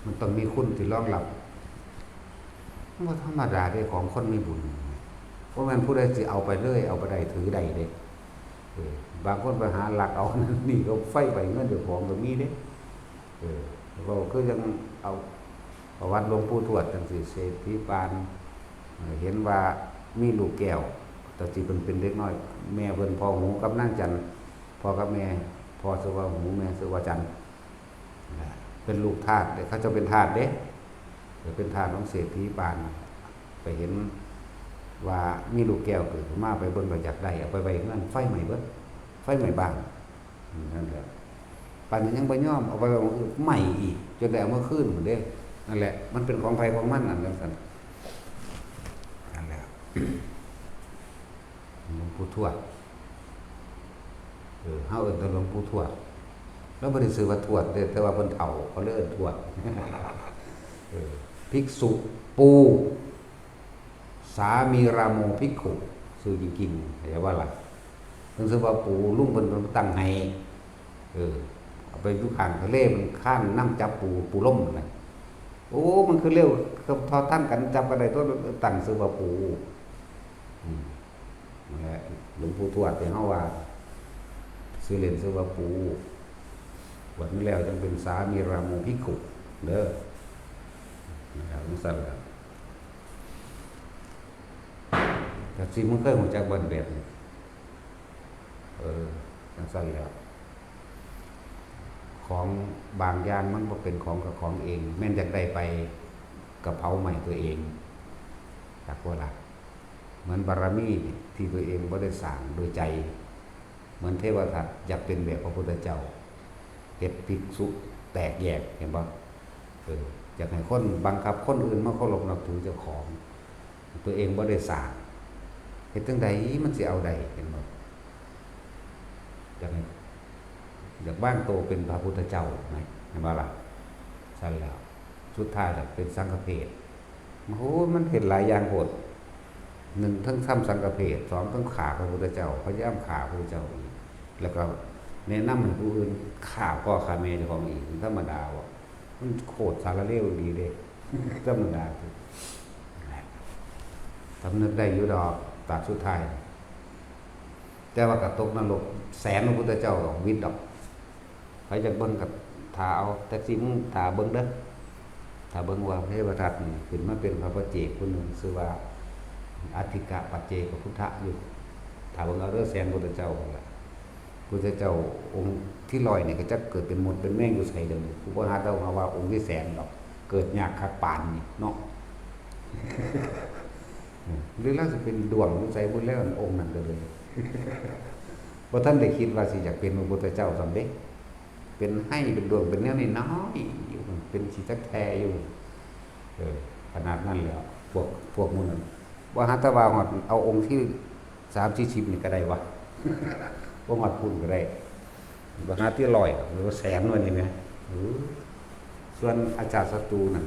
มันต้องมีคุณที่รองรับ มันบ่ธรรมดาเด้ ของคนมีบุญ บ่แม่นผู้ใดสิเอาไปเลย เอาไปได้ ถือได้เด้ เออ บางคนไปหาลักเอานั่นนี่ ก็ไฟไหม้เงินเจ้าของก็มีเด้ เออ ก็คือยังเอาประวัติหลวงปู่ทวดจังซี่ เศรษฐีปาน เอ่อ เห็นว่ามีลูกแก้ว แต่ที่เพิ่นเป็นเด็กน้อย แม่เพิ่นพอหูกับนางจันทร์ พ่อกับแม่ พ่อชื่อว่าหู แม่ชื่อว่าจันทร์ เป็นลูกทาสเด้ เขาเจ้าเป็นทาสเด้ เออ เป็นทาสของเศรษฐีปาน ไปเห็นว่ามีลูกแก้วเกิดขึ้นมา ไปเบิ่งก็อยากได้ เอาไปไว้เฮือน ไฟไหม้เบิด ไฟไหม้บ้าน อืม นั่นแหละ ปานนี้ยังบ่ยอม เอาไปไว้หม่องอื่น ไหม้อีก จนได้เอามาคืนพู้นเด้ นั่นแหละ มันเป็นของไผของมันนั่น จังซั่น นั่นแหละ หลวงปู่ทวด เออ เฮาเอิ้นแต่หลวงปู่ทวด แล้วบ่ได้ชื่อว่าทวดเด้ แต่ว่าเพิ่นเฒ่า เขาเลยเอิ้นทวด เออ ภิกษุปู่ สามีราโมภิกขุ ชื่อจริงๆ เข้าใจบ่ล่ะ เพิ่นชื่อว่าปู่ ลุงเพิ่นตั้งให้ เออ เอาไปอยู่ข้างทะเล มันคานนำจับปู ปูลมนั่นแหละ โอ้ มันคือเร็ว ทอดทันกัน จับกันได้ตัว ตั้งชื่อว่าปู่ อืม นั่นแหละ หลวงปู่ทวดที่เฮาว่า ชื่อเล่นชื่อว่าปู่ บวชมาแล้วจังเป็นสามีราโมภิกขุ เด้อ นั่นแหละ จังซั่นล่ะ แต่สิมึงเคยรู้จักบ่แบบนี้ เออ จังซั่นแหล้ว ของบางอย่างมันบ่เป็นของกับของเอง แม่นอยากได้ไปก็เผาไหม้ตัวเอง จักบ่ล่ะ เหมือนบารมีที่ตัวเองบ่ได้สร้างโดยใจ เหมือนเทวทัตอยากเป็นแบบพระพุทธเจ้า เฮ็ดภิกษุแตกแยก เห็นบ่ เออ อยากให้คนบังคับคนอื่นมาเคารพนับถือเจ้าของ ตัวเองบ่ได้สร้าง เฮ็ดจั่งใดมันสิเอาได้ เห็นบ่ อยากให้ อยากวางตัวเป็นพระพุทธเจ้าไหม เห็นบ่ล่ะ ซั่นแล้ว สุดท้ายแล้วเป็นสังฆเพศ โอ้โห มันเฮ็ดหลายอย่างโพด หนึ่ง ทั้งทำสังฆเพศ สอง ทั้งฆ่าพระพุทธเจ้า พยายามฆ่าพระพุทธเจ้าอีก แล้วก็แนะนำให้ผู้อื่นฆ่าพ่อฆ่าแม่เจ้าของอีก มันธรรมดาบ่ มันโคตรสารเลวอีหลีเด้ ธรรมดา สำนึกได้อยู่ดอก ตาสุดท้าย แต่ว่าก็ตกนรก แสนพระพุทธเจ้าก็วิตดอก ไผอยากเบิ่งก็ถ่าเอา แต่สิมึงถ่าเบิ่งเด้อ ถ่าเบิ่งว่าเทวทัตนี่ขึ้นมาเป็นพระปัจเจกผู้หนึ่ง ชื่อว่าอัฏฐิกะปัจเจกพุทธะอยู่ ถ่าเบิ่งเอาเด้อ แสนพุทธเจ้านั่นล่ะ พุทธเจ้าองค์ที่ร้อยนี่ก็จักเกิดเป็นมดเป็นแมงอยู่ไสเดี๋ยวนี้ กูบ่หาเดามาว่าองค์ที่แสนดอก เกิดยากคักปานนี่เนาะ หรือลาวสิเป็นด้วงอยู่ไสบุแล้วองค์นั้นก็เลย บ่ทันได้คิดว่าสิอยากเป็นพระพุทธเจ้าซ้ำเด้ เป็นไฮ่เป็นดวง เป็นแนวน้อยๆอยู่ เป็นขี้จักแค่อยู่ เออ ขนาดนั้นแล้ว พวก พวกหมู่นั้น บ่หาแต่ว่าฮอดเอาองค์ที่สามสี่สิบนี่ก็ได้วะ บ่ฮอดพุ้นก็ได้ บ่หาที่ร้อยดอก หรือว่าแสนว่านี่แหม เออ ส่วนอาชาติศัตรูนั่น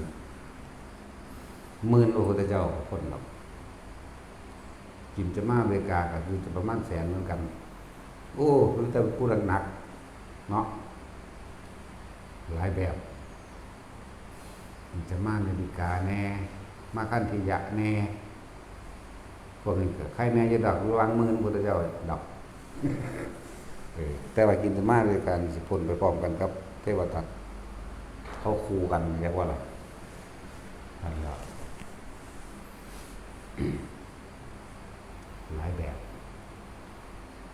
หมื่นพระพุทธเจ้าก็พ้นดอก กินจะมาอเมริกาก็อยู่จะประมาณแสนเหมือนกัน โอ้ มีแต่ผู้หนักๆเนาะ หลายแบบ กินจะมาอเมริกาแน่ มาคันธิยะแน่ พวกนี้ก็ใครแน่อยู่ดอก ระหว่างหมื่นพุทธเจ้าดอก เออ แต่ว่ากินจะมาอเมริกานี่สิพ้นไปพร้อมกันกับเทวทัต เขาคู่กัน เรียกว่าอะไร นั่นแหละ หลายแบบ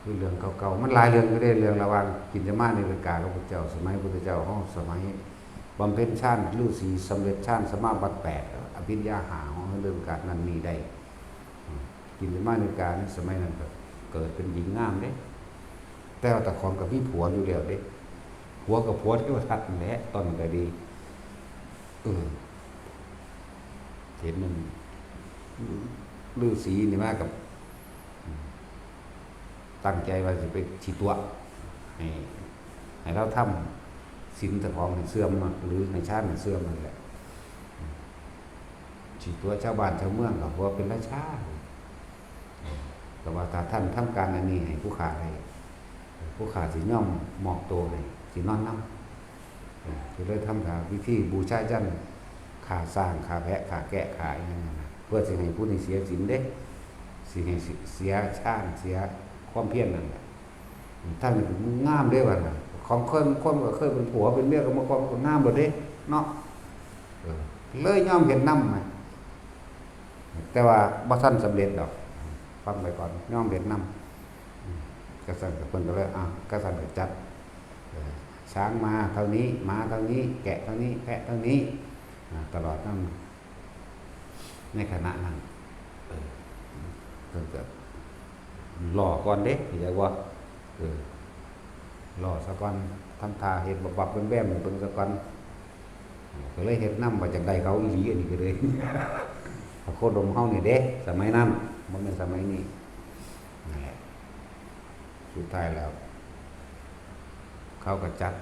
คือเรื่องเก่าๆ มันหลายเรื่องอยู่เด้ เรื่องระหว่างกินจะมาในเวลากากับพระเจ้า สมัยพุทธเจ้า เฮาสมัยบำเพ็ญฌานฤาษี สำเร็จฌานสมาบัติแปด อภิญญาห้า เฮาเรื่องการนั้นนี่ได้ อืม กินจะมาในกาในสมัยนั้นก็เกิดเป็นหญิงงามเด้ แต่ว่าตาของก็มีผัวอยู่แล้วเด้ ผัวกับผัวเทวทัตนั่นแหละ ตอนนั้นก็ดี เออ เห็นมันฤาษีนี่มากับ ตั้งใจว่าสิไปสิตั๋ว ให้ ให้ลาวทำศีลเจ้าของให้เสื่อมเนาะ หรือให้ฌานให้เสื่อมนั่นแหละ สิตั๋วชาวบ้านชาวเมืองก็เพราะว่าเป็นราชา ก็ว่าถ้าท่านทำการอันนี้ให้ผู้ข้าได้ ผู้ข้าสิยอมมอบตัวให้ สินอนนำ เออ ก็เลยทำพิธีบูชายัญ ฆ่าช้าง ฆ่าแพะ ฆ่าแกะ ฆ่าอิหยังนั่นน่ะ เพื่อสิให้ผู้นี้เสียศีลเด้ สิให้เสียฌาน เสียความเพียรนั่นแหละ ท่านนี่ก็งามเด้บัดน่ะ ของคน คนก็เคยเป็นผัวเป็นเมียกันมาก่อน ก็งามโลดเด้ เนาะ เออ เลยยอมเฮ็ดนำนะ แต่ว่าบ่ทันสำเร็จดอก ฟังไปก่อน ยอมเฮ็ดนำ อืม กะซั้นก็เพิ่นก็เลย อ่ะ กะซั้นก็จัด เออ ช้างมาเท่านี้ ม้าเท่านี้ แกะเท่านี้ แพะเท่านี้ อ่า ตลอดนั้น ในขณะนั้น เออ เพิ่นก็รอก่อนเด้ เข้าใจบ่ เออ รอซะก่อน ทำท่าเฮ็ดบับๆแวมๆให้เบิ่งซะก่อน ก็เลยเฮ็ดนำ ว่าจั่งใด๋เขาอีหลี อันนี้ก็เลย พระโคดมเฮานี่เด้ สมัยนั้น บ่แม่นสมัยนี้ นั่นแหละ สุดท้ายแล้ว เขาก็จัด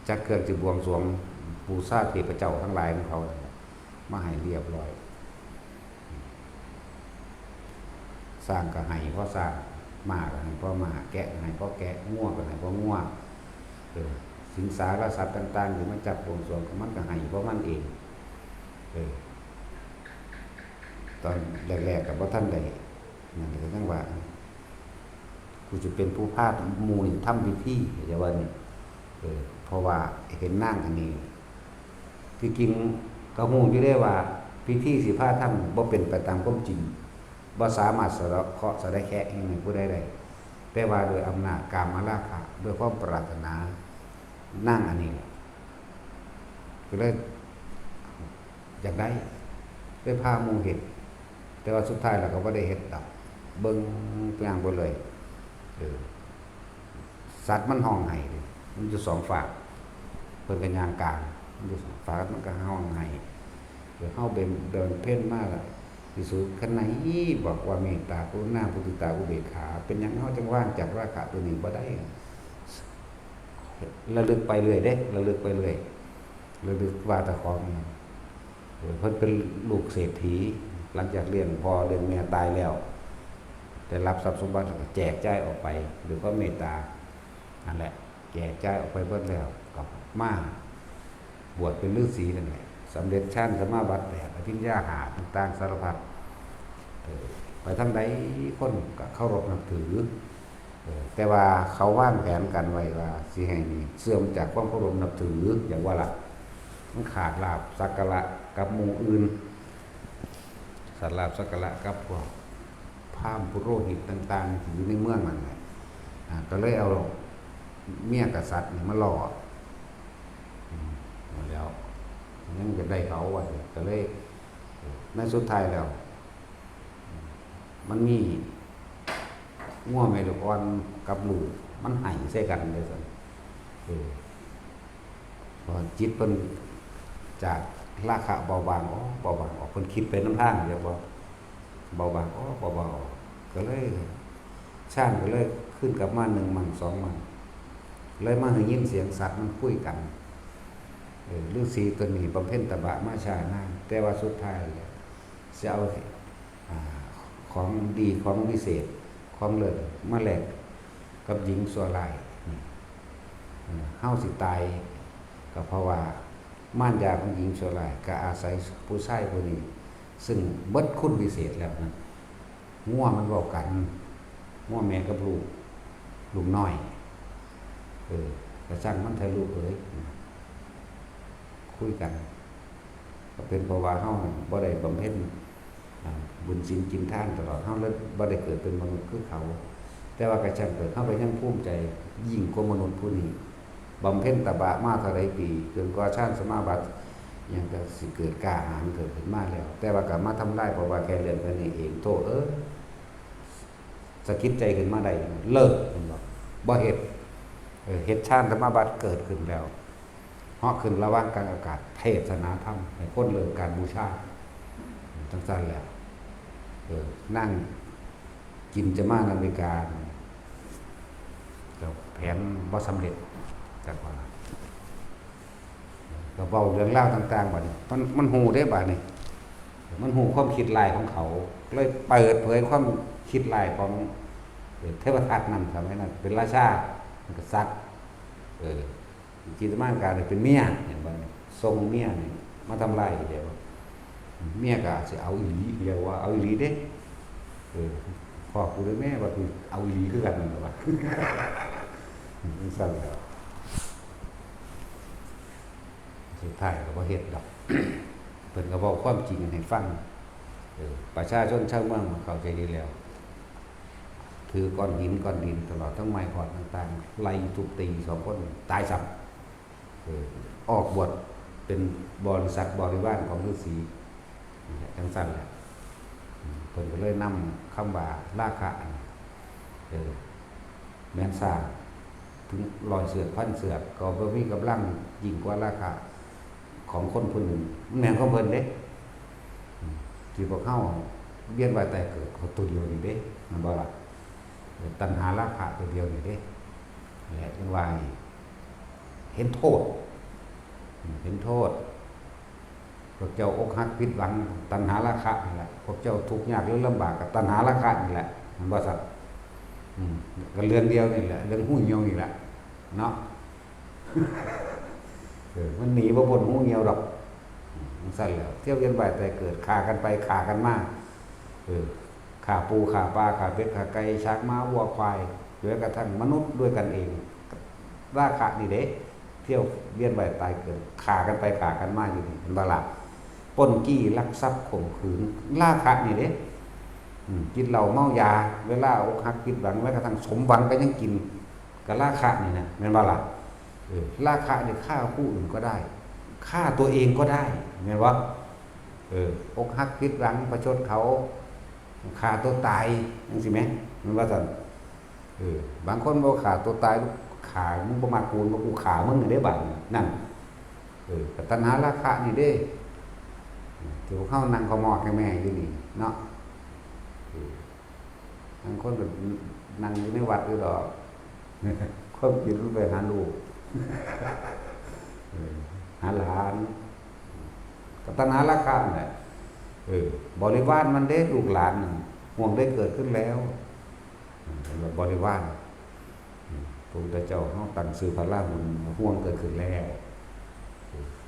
จัดเครื่องสิบวงสรวง บูชาเทพเจ้าทั้งหลายของเขานั่นแหละ มาให้เรียบร้อย ช้างก็ให้เพราะช้าง ม้าก็ให้เพราะม้า แกะก็ให้เพราะแกะ งัวก็ให้เพราะงัว เออ สิงสารสัตว์ต่างๆ ที่มาจัดบวงสรวง มันก็ให้เพราะมันเอง เออ ตอนแรกๆ ก็บ่ทันได้ นั่นก็จั่งว่า กูจะเป็นผู้พาหมู่นี่ทำพิธี อย่าว่านี่ เออ เพราะว่าเห็นนางอันนี้ ที่จริงก็ฮู้อยู่เด้ว่า พิธีสิพาทำบ่เป็นไปตามความจริง บ่สามารถสะเดาะเคราะห์สะเดาะแคะอิหยังให้ผู้ใดได้ แต่ว่าโดยอำนาจกามราคะ ด้วยความปรารถนา นางอันนี้แหละ ก็เลยอยากได้ เลยพาหมู่เฮ็ด แต่ว่าสุดท้ายแล้วก็บ่ได้เฮ็ดดอก เบิ่งย่างไปเลย เออ สัตว์มันฮ้องไห้เด้ มันอยู่สองฟาก เพิ่นก็ย่างกลาง มันอยู่สองฟาก มันก็ฮ้องไห้ เดี๋ยวเฮาเดิน เดินเพ่นมาล่ะ พิสุคันไหนบอกว่าเมตตากรุณามุทิตาอุเบกขา เป็นหยังเฮาจั่งว่างจากราคะตัวนี้บ่ได้ ระลึกไปเรื่อยเด้ ระลึกไปเรื่อย ระลึกว่าเจ้าของ เออ เพิ่นเป็นลูกเศรษฐี หลังจากเลี้ยงพ่อเลี้ยงแม่ตายแล้ว ได้รับทรัพย์สมบัติแล้วก็แจกจ่ายออกไปด้วยความเมตตา นั่นแหละ แจกจ่ายออกไปเบิดแล้ว ก็มาบวชเป็นฤาษีนั่นแหละ สำเร็จฌานสมาบัติแปด อภิญญาห้า ต่างๆ สารพัด เออ ไปทางใดคนก็เคารพนับถือ เออ แต่ว่าเขาวางแผนกันไว้ว่าสิให้นี่เสื่อมจากความเคารพนับถือ อย่างว่าล่ะ มันขาดลาภสักการะกับหมู่อื่น ขาดลาภสักการะกับพวกพราหมณ์ปุโรหิตต่างๆ ที่อยู่ในเมืองนั่นแหละ อ่า ก็เลยเอาเมียกษัตริย์นี่มาล่อ อืม แล้ว ยังจะได้เขาว่าสิ ก็เลย ในสุดท้ายแล้ว มันมี งัวแม่ลูกอ่อนกับลูกมันไห้ใส่กันจั่งซั้น เออ พอจิตเพิ่นจากราคะเบาบางออก เบาบางออก เพิ่นคิดไปนำทาง เรียกว่าเบาบางออก เบาบางออก ก็เลย ฌานก็เลยคืนกลับมาหนึ่งมั่งสองมั่ง เลยมาได้ยินเสียงสัตว์มันคุยกัน เออ ฤๅษีตัวนี้บำเพ็ญตบะมาช้านาน แต่ว่าสุดท้ายแล้ว สิเอา อ่า ของดีของวิเศษ ของเลิศมาแลกกับหญิงชั่วร้าย นี่ เฮาสิตายก็เพราะว่ามารยาของหญิงชั่วร้าย ก็อาศัยผู้ชายผู้นี้ ซึ่งเบิดคุณวิเศษแล้วนะ งัวมันเว้ากัน งัวแม่กับลูก ลูกน้อย เออ ก็ช่างมันเถอะลูกเอ๋ย คุยกัน ก็เป็นเพราะว่าเฮาบ่ได้บำเพ็ญ อ่า บุญศีลกินทานตลอด เฮาเลยบ่ได้เกิดเป็นมนุษย์คือเขา แต่ว่าก็ช่างเถอะ เฮาก็ยังภูมิใจยิ่งกว่ามนุษย์ผู้นี้ บำเพ็ญตบะมาเท่าใดปี จนกว่าฌานสมาบัติ ยังก็สิเกิดกล้าหาญเกิดขึ้นมาแล้ว แต่ว่าก็มาทำลาย เพราะว่าแค่เรื่องแค่นี้เอง โธ่เอ้ย สะกิดใจขึ้นมาได้ เลิก เพิ่นบอก บ่เฮ็ด เออ เฮ็ดฌานสมาบัติเกิดขึ้นแล้ว เหาะขึ้นระหว่างกลางอากาศ เทศนาธรรม ให้คนเลิกการบูชา จั่งซั้นแหละ เออ นางกินจะมานาวิกา ก็แผนบ่สำเร็จ จักว่า ก็เว้าเรื่องราวต่างๆ บัดนี้ มัน มันฮู้เด้บัดนี้ มันฮู้ความคิดร้ายของเขา เลยเปิดเผยความคิดร้ายของ เอ่อ เทพทัตนั่น สมัยนั้นเป็นราชา เป็นกษัตริย์ เออ จิตมารกาเนี่ยเป็นเมีย เห็นบ่ ส่งเมียนี่มาทำลายเดียว เมียก็อาจสิเอาอีหลี เรียกว่าเอาอีหลีเด้ เออ พ่อกูได้แม่ว่ากูเอาอีหลีคือกันนั่นแหละวะ จั่งซั้นแหล้ว สุดท้ายก็บ่เฮ็ดดอก เพิ่นก็เว้าความจริงให้ฟัง เออ ประชาชนชาวเมืองเข้าใจดีแล้ว ถือก้อนหินก้อนดินตลอดทั้งไม้ขอดต่างๆ ไล่ทุบตีสองคนตายซ้ำ เออ ออกบวชเป็นบริษัทบริวารของฤๅษี จั่งซั้นแหละ อืม เพิ่นก็เลยนำคำว่าราคะนี่ เออ แม่นสร้างถึงร้อยเสือกพันเสือก ก็บ่มีกำลังยิ่งกว่าราคะของคนผู้หนึ่ง มันแม่นของเพิ่นเด้ อืม ที่พวกเฮาเวียนว่ายตายเกิดก็ตัวเดียวนี่เด้ แม่นบ่ล่ะ เออ ตัณหาราคะตัวเดียวนี่เด้ แหละ จั่งว่าให้เห็นโทษ อืม เห็นโทษ พวกเจ้าอกหักผิดหวัง ตัณหาราคะนี่แหละ พวกเจ้าทุกข์ยากหรือลำบากก็ตัณหาราคะนี่แหละ แม่นบ่ซั่น อืม ก็เรื่องเดียวนี่แหละ เรื่องฮูเหี่ยวนี่แหละ เนาะ เออ มันหนีบ่พ้นฮูเหี่ยวดอก อืม จั่งซั้นแหละ เที่ยวเวียนว่ายตายเกิด ฆ่ากันไปฆ่ากันมา เออ ฆ่าปูฆ่าปลา ฆ่าเป็ดฆ่าไก่ ช้างม้าวัวควาย จนกระทั่งมนุษย์ด้วยกันเอง ราคะนี่เด้ เที่ยวเวียนว่ายตายเกิด ฆ่ากันไปฆ่ากันมาอยู่นี่ เห็นบ่ล่ะ ปล้นจี้ลักทรัพย์ข่มขืน ราคะนี่เด้ อืม กินเหล้าเมายา เวลาอกหักผิดหวัง แม้กระทั่งสมหวังก็ยังกิน ก็ราคะนี่นะ แม่นบ่ล่ะ เออ ราคะนี่ฆ่าผู้อื่นก็ได้ ฆ่าตัวเองก็ได้ แม่นบ่ เออ อกหักผิดหวัง ประชดเขา ฆ่าตัวตาย จั่งซี้แหม แม่นบ่ซั่น เออ บางคนบ่ฆ่าตัวตาย ฆ่า มึงบ่มักกู บ่ กูฆ่ามึงเด้บัดนี้ นั่น เออ ก็ตัณหาราคะนี่เด้ ที่พวกเฮานั่งขมอดแม่อยู่นี่เนาะ เออ บางคนก็นั่งอยู่ในวัดอยู่ดอก ความคิดมันไปหาลูก เออ หาหลาน ก็ตัณหาราคะนั่นแหละ เออ บริวารมันเด้ ลูกหลานนั่น ห่วงได้เกิดขึ้นแล้ว เห็นบ่ บริวาร อืม พระพุทธเจ้าเฮาตั้งชื่อพระราหุล ห่วงเกิดขึ้นแล้ว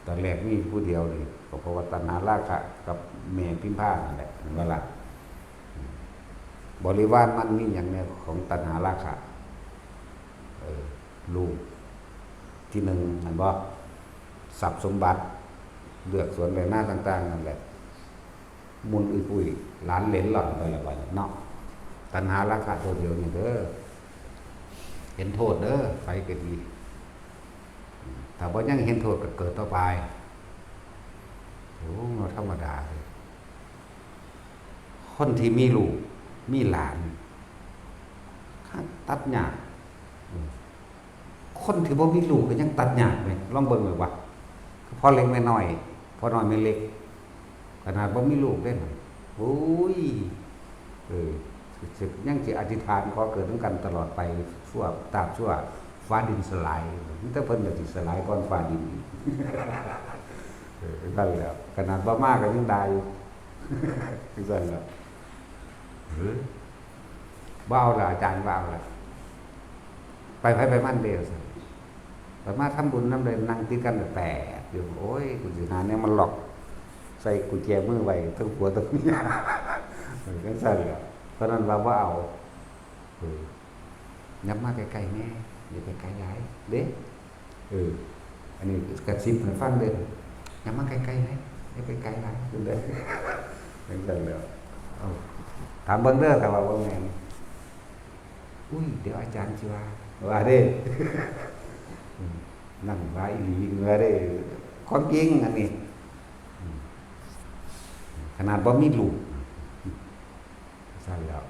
ตอนแรกมีผู้เดียวนี่ ก็เพราะว่าตัณหาราคะกับแม่พิมพานั่นแหละ เห็นบ่ล่ะ อืม บริวารมันมีหยังแหน่ของตัณหาราคะ เออ ลูกที่หนึ่ง เห็นบ่ ทรัพย์สมบัติ เฮือกสวนไร่นาต่างๆ นั่นแหละ มุนอุ้ยปุ้ย หลานเหลนหล่อนไปละบัดนี้เนาะ ตัณหาราคะตัวเดียวนี่เด้อ เห็นโทษเด้อ ไปก็ดี ถ้าบ่ยังเห็นโทษก็เกิดต่อไป โอ้ บ่ธรรมดาเลย คนที่มีลูก มีหลาน ตัดยาก อืม คนที่บ่มีลูกก็ยังตัดยากเลย ลองเบิ่งเลยว่า พ่อเล็กแม่น้อย พ่อน้อยแม่เล็ก ขนาดบ่มีลูกเด้นะ โอ้ย เออ สิ ยังสิอธิษฐานขอเกิดนำกันตลอดไป ชั่ว ตราบชั่วฟ้าดินสลาย แต่เพิ่นก็สิสลายก่อนฟ้าดินอีก เออ นั่นแหละ ขนาดบ่มาก็ยังได้อยู่ จั่งซั่นแหละ เออ บ่เอาละ อาจารย์บ่เอาละ ไปไผไปมันเด้อ ซั่น ไปมาทำบุญนำเลย นั่งติดกันแปลกๆอยู่ โอ้ย กูสิหาแนวมาล็อก ใส่กุญแจมือไว้ทั้งผัวทั้งเมีย เออ จั่งซั่นแหละ เท่านั้นว่าบ่เอา เออ ยับมาใกล้ๆแน่ อย่าไปไกลหลายเด้ เออ อันนี้กระซิบให้ฟังเด้อ ยับมาใกล้ๆแน่ อย่าไปไกลหลาย จั่งใด๋ จั่งซั่นแหล้ว เอ้า ถามเบิ่งเด้อ ถ้าว่าบ่แม่น อุ้ย เดี๋ยวอาจารย์สิว่า ว่าเด้ อืม นั่นว่าอีหลี ว่าเด้ ความจริงอันนี้ อืม ขนาดบ่มีลูก ซั่นแหล้ว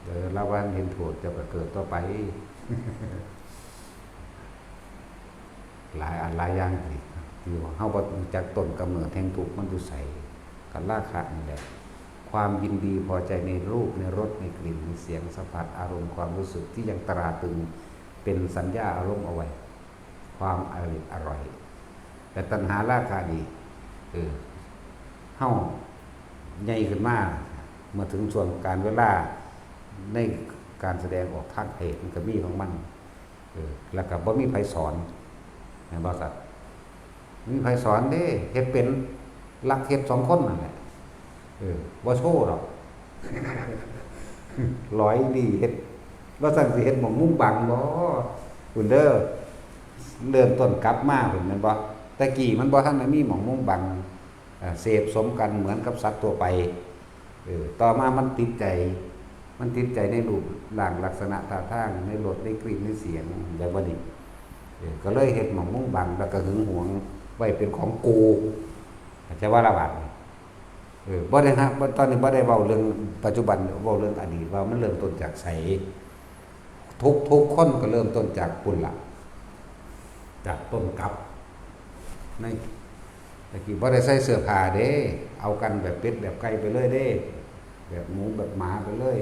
เดี๋ยวลาวว่าเห็นโทษ เจ้าก็เกิดต่อไป หลายอันหลายอย่างที่ ที่เฮาบ่รู้จักต้นกำเนิดแห่งทุกข์มันอยู่ไส ก็ราคะนี่แหละ ความยินดีพอใจในรูป ในรส ในกลิ่น ในเสียง สัมผัส อารมณ์ ความรู้สึกที่ยังตราตรึงเป็นสัญญาอารมณ์เอาไว้ ความอร่อยอร่อย แต่ตัณหาราคะนี่ เออ เฮาใหญ่ขึ้นมา เมื่อถึงช่วงกาลเวลา ในการแสดงออกทางเพศมันก็มีของมัน เออ แล้วก็บ่มีไผสอน แม่นบ่สัตว์ มีไผสอนเด้ เฮ็ดเป็น ลักเฮ็ดสองคนนั่นแหละ เออ บ่โชว์ดอก หลอยดีเฮ็ด ว่าซั่นสิเฮ็ดหม่องมุมบังบ่ พุ้นเด้อ เริ่มต้นกลับมาพุ้นแม่นบ่ แต่กี้มันบ่ทันได้มีหม่องมุมบัง เอ่อ เสพสมกันเหมือนกับสัตว์ทั่วไป เออ ต่อมามันติดใจ มันติดใจในรูปร่างลักษณะท่าทาง ในรส ในกลิ่น ในเสียง แบบว่านี้ เออ ก็เลยเฮ็ดหม่องมุมบัง แล้วก็หึงหวงไว้เป็นของกู เข้าใจบ่ล่ะบาดนี้ เออ บ่ได้ฮะ บ่ ตอนนี้บ่ได้เว้าเรื่องปัจจุบัน เว้าเรื่องอดีต ว่ามันเริ่มต้นจากไส ทุก ทุกคนก็เริ่มต้นจากพุ้นล่ะ จากต้นกลับ ใน ตะกี้บ่ได้ใส่เสื้อผ้าเด้ เอากันแบบเป็ดแบบไก่ไปเลยเด้ แบบหมูแบบหมาไปเลย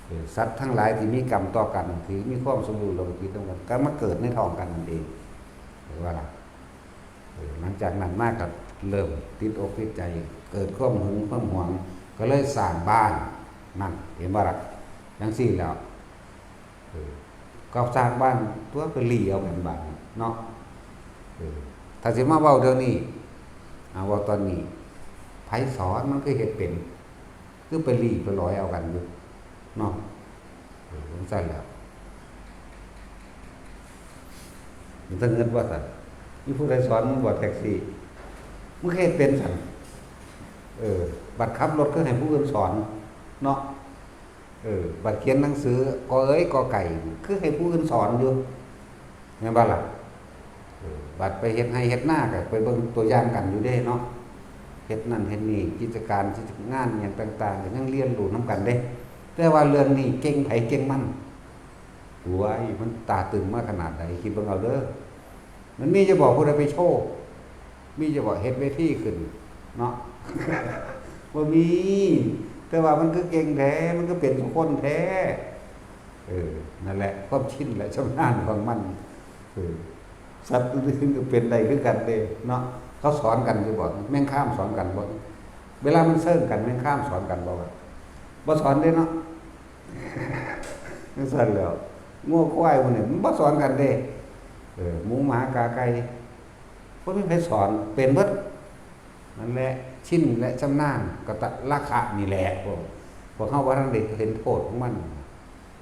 เออ สัตว์ทั้งหลายที่มีกรรมต่อกัน ที่มีความสมรู้ร่วมคิดร่วมกัน ก็มาเกิดในท้องกันนั่นเอง เห็นบ่ล่ะ เออ หลังจากนั้นมาก็เริ่มติดอกติดใจ เกิดความหึงความหวง ก็เลยสร้างบ้าน นั่น เห็นบ่ล่ะ จั่งซี้แหล้ว เออ ก็สร้างบ้านตัว ไปลี้เอากันบาดนี้เนาะ เออ ถ้าสิมาเว้าเดี๋ยวนี้ อ่า เว้าตอนนี้ ไผสอนมันคือเฮ็ดเป็น คือไปลี้ไปลอยเอากันอยู่ เนาะ เออ จั่งซั่นแหล้ว มันต้องเงินว่าซั่น มีผู้ใดสอนมึงบ่แท็กซี่ มึงคือเฮ็ดเป็นซั่น เออ บัดขับรถคือให้ผู้อื่นสอน เนาะ เออ บัดเขียนหนังสือ กอเอ๋ย กอไก่ คือให้ผู้อื่นสอนอยู่ แม่นบ่ล่ะ เออ บัดไปเฮ็ดไร่เฮ็ดนาก็ไปเบิ่งตัวอย่างกันอยู่เด้เนาะ เฮ็ดนั่นเฮ็ดนี่ กิจการ กิจงานอิหยังต่างๆ ก็ยังเรียนรู้นำกันเด้ แต่ว่าเรื่องนี้เก่งไผเก่งมัน โอ้ย มันตราตรึงมาขนาดใด คิดเบิ่งเอาเด้อ มันมีจะบอกผู้ใดไปโชว์ มีจะบอกเฮ็ดเวทีขึ้น เนาะ บ่มี แต่ว่ามันคือเก่งแท้ มันคือเป็นทุกคนแท้ เออ นั่นแหละ ความชินและชำนาญของมัน เออ สัตว์อื่นๆก็เป็นได้คือกันเด้ เนาะ เขาสอนกันอยู่บ่ แมงคามสอนกันบ่ เวลามันเซิ่งกัน แมงคามสอนกันบ่วะ บ่สอนเด้เนาะ จั่งซั่นแหล้ว งัวควายพวกนี้มันบ่สอนกันเด้ เออ หมูหมากาไก่ บ่มีไผสอน เป็นเบิด นั่นแหละ ชินและชำนาญ ก็ตะ ราคะนี่แหละ พวก พวกเฮาบ่ทันได้เห็นโทษของมัน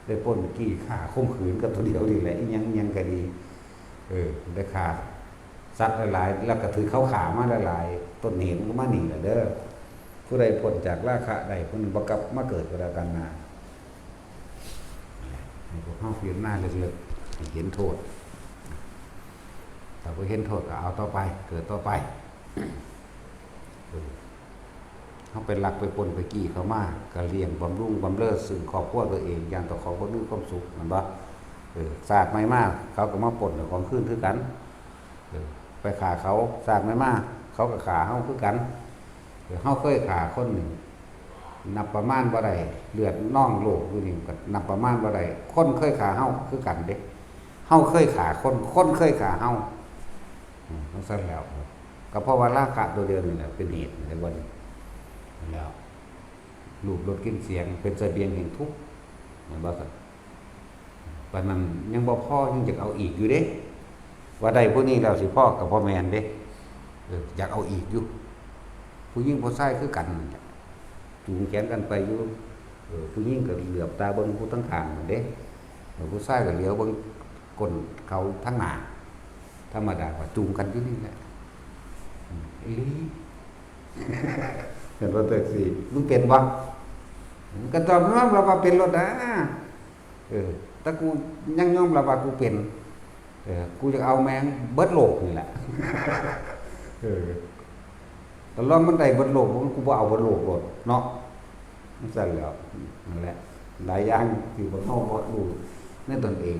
ได้ปล้นจี้ฆ่าข่มขืนกับตัวเดียวนี่แหละ อิหยัง อิหยังก็ดี เออ ได้ฆ่าสัตว์หลายๆ แล้วก็ถือเขาฆ่ามาหลายๆ ต้นเหตุมันก็มานี่แหละเด้อ ผู้ใดพ้นจากราคะได้ ผู้นั้นบ่กลับมาเกิดก็แล้วกันนะ ให้พวกเฮาพิจารณาลึกๆ ให้เห็นโทษ ถ้าบ่เห็นโทษก็เอาต่อไป เกิดต่อไป เออ เขาไปลักไปปล้นไปจี้เขามา ก็เลี้ยงบำรุงบำเรอซึ่งครอบครัวตัวเอง อย่างเจ้าของบ่มีความสุข แม่นบ่? เออ ชาติใหม่มา เขาก็มาปล้นเอาของคืนคือกัน เออ ไปฆ่าเขา ชาติใหม่มา เขาก็ฆ่าเฮาคือกัน เออ เฮาเคยฆ่าคนนี่ นับประมาณบ่ได้ เลือดนองโลกอยู่นี่ก็นับประมาณบ่ได้ คนเคยฆ่าเฮาคือกันเด้ เฮาเคยฆ่าคน คนเคยฆ่าเฮา อืม จั่งซั้นแล้ว ก็เพราะว่าราคะตัวเดียวนี่แหละเป็นเหตุ เห็นบ่นี่? แล้ว รูปรสกลิ่นเสียงเป็นเสบียงแห่งทุกข์ แม่นบ่ซั่น? ปานนั้นยังบ่พอ ยังอยากเอาอีกอยู่เด้ ว่าได้ผู้นี้แล้วสิพอก็บ่แม่นเด้ เออ อยากเอาอีกอยู่ ผู้หญิงผู้ชายคือกันนั่นแหละ จูงแขนกันไปอยู่ เออ ผู้หญิงก็เหลือบตาเบิ่งผู้ทางข้างนั่นเด้ เออ ผู้ชายก็เหลียวเบิ่งก้นเขาทางหน้า ธรรมดาก็จูงกันอยู่นี่แหละ อืม อีหลี เห็นบ่ แท็กซี่ มึงเป็นบ่? มึงก็ต้องยอมรับว่าเป็นโลดนะ เออ แต่กูยังยอมรับว่ากูเป็น เออ กูอยากเอาแม่งเบิดโลกนี่แหละ เออ แต่ลองมันได้เบิดโลก กูบ่เอาเบิดโลกโลดเนาะ จั่งซั้นแล้ว นั่นแหละ หลายอย่างที่พวกเฮาบ่รู้ในตนเอง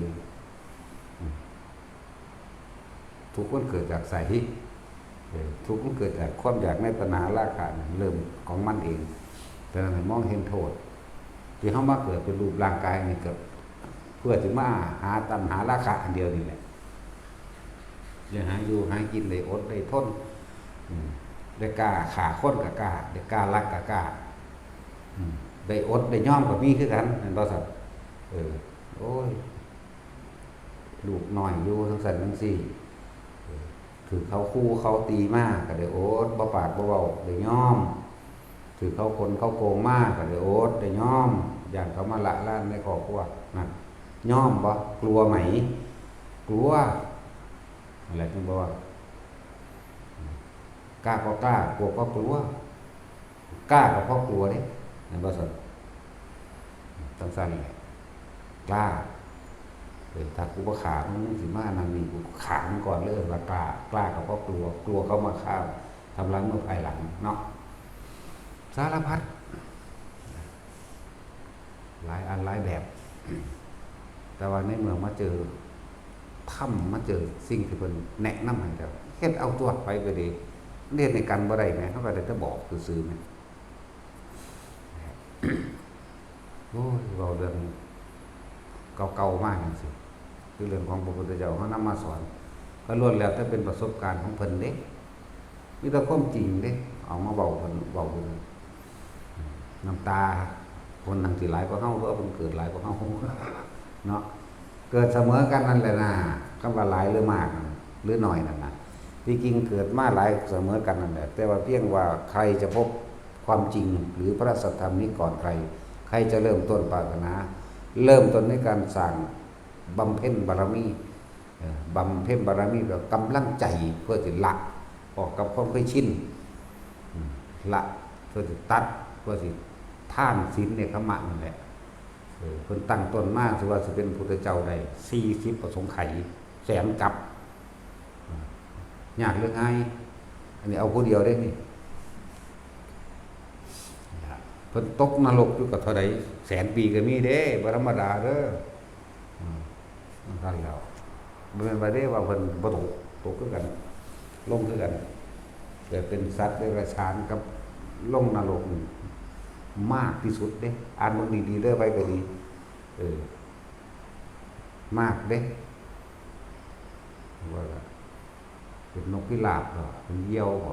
ทุกข์มันเกิดจากไส เออ ทุกข์มันเกิดจากความอยากในตัณหาราคะนี่ เริ่มของมันเอง ฉะนั้นให้มองเห็นโทษ ที่เฮามาเกิดเป็นรูปร่างกายนี่ก็เพื่อสิมาหาตัณหาราคะอันเดียวนี่แหละ ได้หาอยู่หากิน ได้อดได้ทน อืม ได้กล้าฆ่าคนก็กล้า ได้กล้าลักก็กล้า อืม ได้อดได้ยอมก็มีคือกัน แม่นบ่ซั่น? เออ โอ้ย ลูกน้อยอยู่จั่งซั้นจั่งซี้ ถืกเขาคู่เขาตีมาก็ได้อด บ่ปากบ่เว้าได้ยอม ถืกเขาขนเขาโกงมาก็ได้อดได้ยอม ย้านเขามาละลานในครอบครัว นั่น ยอมบ่? กลัวไหม? กลัว นั่นแหละจึงบอกว่า กล้าก็กล้า กลัวก็กลัว กล้าก็เพราะกลัวเด้ แม่นบ่ซั่น? จั่งซั้นแหละ กล้า เออ ถ้ากูบ่ฆ่ามึง มึงสิมานั่นนี่ กูฆ่ามึงก่อนเลย ว่ากล้า กล้าก็เพราะกลัว กลัวเขามาฆ่า ทำร้ายเมื่อภายหลังเนาะ สารพัด หลายอันหลายแบบ แต่ว่าในเมื่อมาเจอธรรม มาเจอสิ่งที่เพิ่นแนะนำให้แล้ว เฮ็ดเอาตั๊ว ไปก็ดี เฮ็ดให้กันบ่ได้แหม เฮาก็ได้แต่บอกซื่อๆแหม โอ้ย เว้าเรื่องเก่าๆมาจั่งซี้ คือเรื่องของพระพุทธเจ้าเฮานำมาสอน ก็ล้วนแล้วแต่เป็นประสบการณ์ของเพิ่นเด้ มีแต่ความจริงเด้ เอามาเว้าเพิ่น เว้าเพิ่น น้ำตา เพิ่นทั้งสิหลายกว่าเฮา เพราะว่าเพิ่นเกิดหลายกว่าเฮา เนาะ เกิดเสมอกันนั่นแหละนะ คำว่าหลายหรือมากนั่น หรือน้อยนั่นนะ ที่จริงเกิดมาหลายเสมอกันนั่นแหละ แต่ว่าเพียงว่าใครจะพบความจริงหรือพระสัทธรรมนี้ก่อนใคร ใครจะเริ่มต้นปรารถนา เริ่มต้นในการสร้างบำเพ็ญบารมี เอ่อ บำเพ็ญบารมีแบบกำลังใจเพื่อสิละออกกับความเคยชิน อืม ละเพื่อสิตัด เพื่อสิทานศีลเนกขัมมะนั่นแหละ เออ เพิ่นตั้งต้นมา สิว่าสิเป็นพุทธเจ้าได้ สี่สิบอสงไขย แสนกัป อ่า ยากหรือง่าย อันนี้เอาผู้เดียวได้นี่ เพิ่นตกนรกอยู่กับเท่าใด แสนปีก็มีเด้ บ่ธรรมดาเด้อ อ่า นั่นแล้ว บ่แม่นว่าเด้ว่าเพิ่นบ่ตก ตกคือกัน ลงคือกัน เกิดเป็นสัตว์เดรัจฉานกับลงนรกนี่มากที่สุดเด้ อ่านเบิ่งดีๆเด้อ ไปก็ดี เออ มากเด้ ว่า เป็นนกพิราบบ่ เป็นเหยี่ยวบ่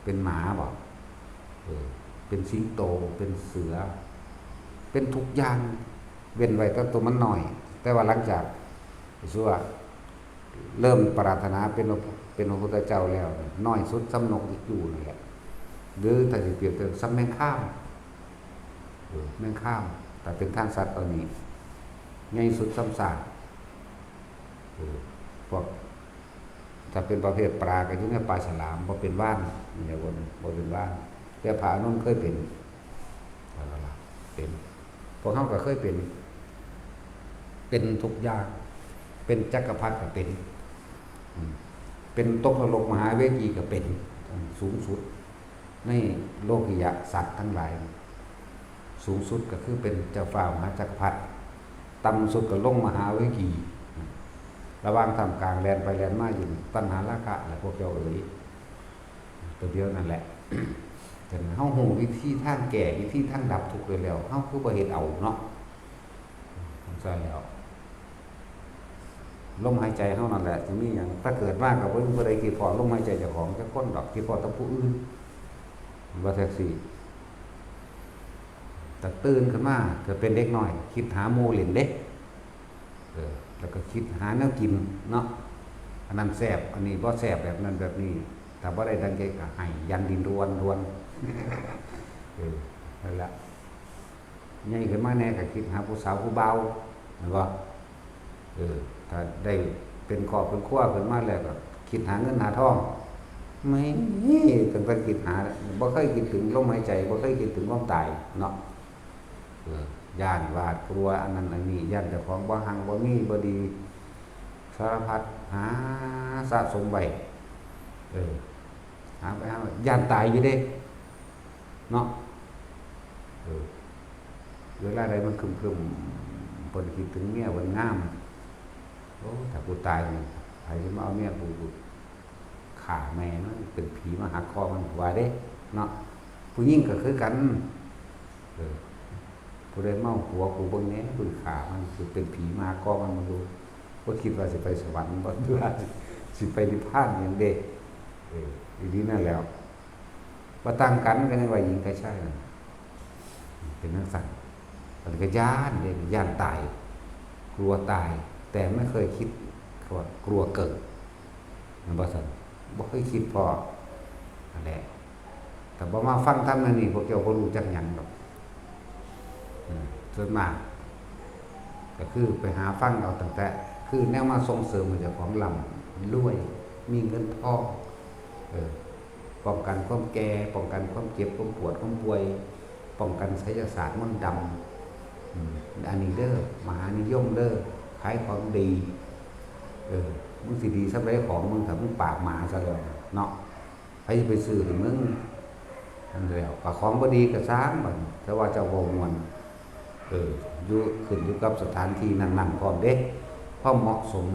เป็นหมาบ่ เออ เป็นสิงโต เป็นเสือ เป็นทุกอย่าง เว้นไว้แต่ตัวมันน้อย แต่ว่าหลังจาก สมมุติว่า เริ่มปรารถนาเป็น เป็นพระพุทธเจ้าแล้ว น้อยสุดส่ำนกอีกอยู่นั่นแหละ หรือถ้าสิเปรียบเทียบส่ำแมงคาม เออ แมงคาม ถ้าเป็นทางสัตว์ตอนนี้ ใหญ่สุดส่ำช้าง เออ พวก ถ้าเป็นประเภทปลาก็อยู่ในปลาฉลาม บ่เป็นวาฬ เนี่ย บ่ บ่เป็นวาฬ แต่พระอานนท์เคยเป็น เป็น พวกเฮาก็เคยเป็น เป็นทุกอย่าง เป็นจักรพรรดิก็เป็น อืม เป็นตกนรกมหาเวจีก็เป็น อืม สูงสุด ในโลกิยะสัตว์ทั้งหลาย สูงสุดก็คือเป็นเจ้าฟ้ามหาจักรพรรดิ ต่ำสุดก็ลงมหาเวกี ระหว่างท่ามกลางแล่นไปแล่นมาอยู่ ตัณหาราคะแหละพวกเจ้าเอ๋ย ตัวเดียวนั่นแหละ แต่เฮาฮู้วิธีทางแก้ วิธีทางดับทุกข์ได้แล้ว เฮาคือบ่เฮ็ดเอาเนาะ จั่งซั้นแล้ว ลมหายใจเฮานั่นแหละ สิมีหยัง ถ้าเกิดมาก็บ่มีผู้ใดคิดพ้อลมหายใจเจ้าของจักคนดอก คิดพ้อแต่ผู้อื่น ว่าจั่งซี้ แต่ตื่นขึ้นมาก็เป็นเด็กน้อย คิดหาหมู่เล่นเด้ เออ แล้วก็คิดหาแนวกินเนาะ อันนั้นแซ่บ อันนี้บ่แซ่บ แบบนั้นแบบนี้ ถ้าบ่ได้ดังใจก็ให้ยันดินดวนดวน เออ นั่นแหละ ใหญ่ขึ้นมาแน่ก็คิดหาผู้สาวผู้บ่าว แม่นบ่ เออ ถ้าได้เป็นครอบเป็นครัวขึ้นมาแล้วก็คิดหาเงินหาทอง แม่น ตั้งแต่คิดหา บ่เคยคิดถึงลมหายใจ บ่เคยคิดถึงความตายเนาะ เออ ย้านหวาดกลัวอันนั้นอันนี้ ย้านเจ้าของบ่ฮั่งบ่มีบ่ดี สารพัดหาสะสมไว้ เออ หาไปหามา ย้านตายอยู่เด้ เนาะ เออ เวลาใดมันครึมๆ เพิ่นคิดถึงเมียเพิ่นงาม โอ้ ถ้ากูตายนี่ ไผสิมาเอาเมียกู กูฆ่าแม่มัน เป็นผีมาหักคอมัน ว่าเด้ เนาะ ผู้หญิงก็คือกัน เออ ผู้ใดมาเอาผัวกูเบิ่งแหน่ กูสิฆ่ามัน สิเป็นผีมาหักคอมัน บ่รู้ บ่คิดว่าสิไปสวรรค์ บ่คิดว่าสิไปนิพพานหยังเด้ เออ อีหลีนั่นแหล้ว บ่ต่างกัน ก็ยังว่าหญิงกับชายนั่น เป็นจั่งซั้น อันนี้ก็ย้านเด้ ย้านตาย กลัวตาย แต่ไม่เคยคิดว่ากลัวเกิด แม่นบ่ซั้น บ่เคยคิดพ้อ นั่นแหละ ถ้าบ่มาฟังธรรมแนวนี้ พวกเจ้าบ่รู้จักหยังดอก อืม ส่วนมาก ก็คือไปหาฟังเอาตั้งแต่ คือแนวมาส่งเสริมให้เจ้าของร่ำรวย มีเงินทอง เออ ป้องกันความแก่ ป้องกันความเจ็บ ความปวด ความป่วย ป้องกันไสยศาสตร์มนต์ดำ อืม อันนี้เด้อ มหานิยมเด้อ ขายของดี เออ มึงสิดีส่ำใดของมึง ถ้ามึงปากหมาซะแล้วเนาะ ไผสิไปซื้อให้มึง นั่นแหล้ว ก็ของบ่ดีก็ซ่างบัดนี้ แต่ว่าเจ้าเว้าม่วน เออ อยู่ ขึ้นอยู่กับสถานที่นั้นๆ พร้อมเด้ ความเหมาะสม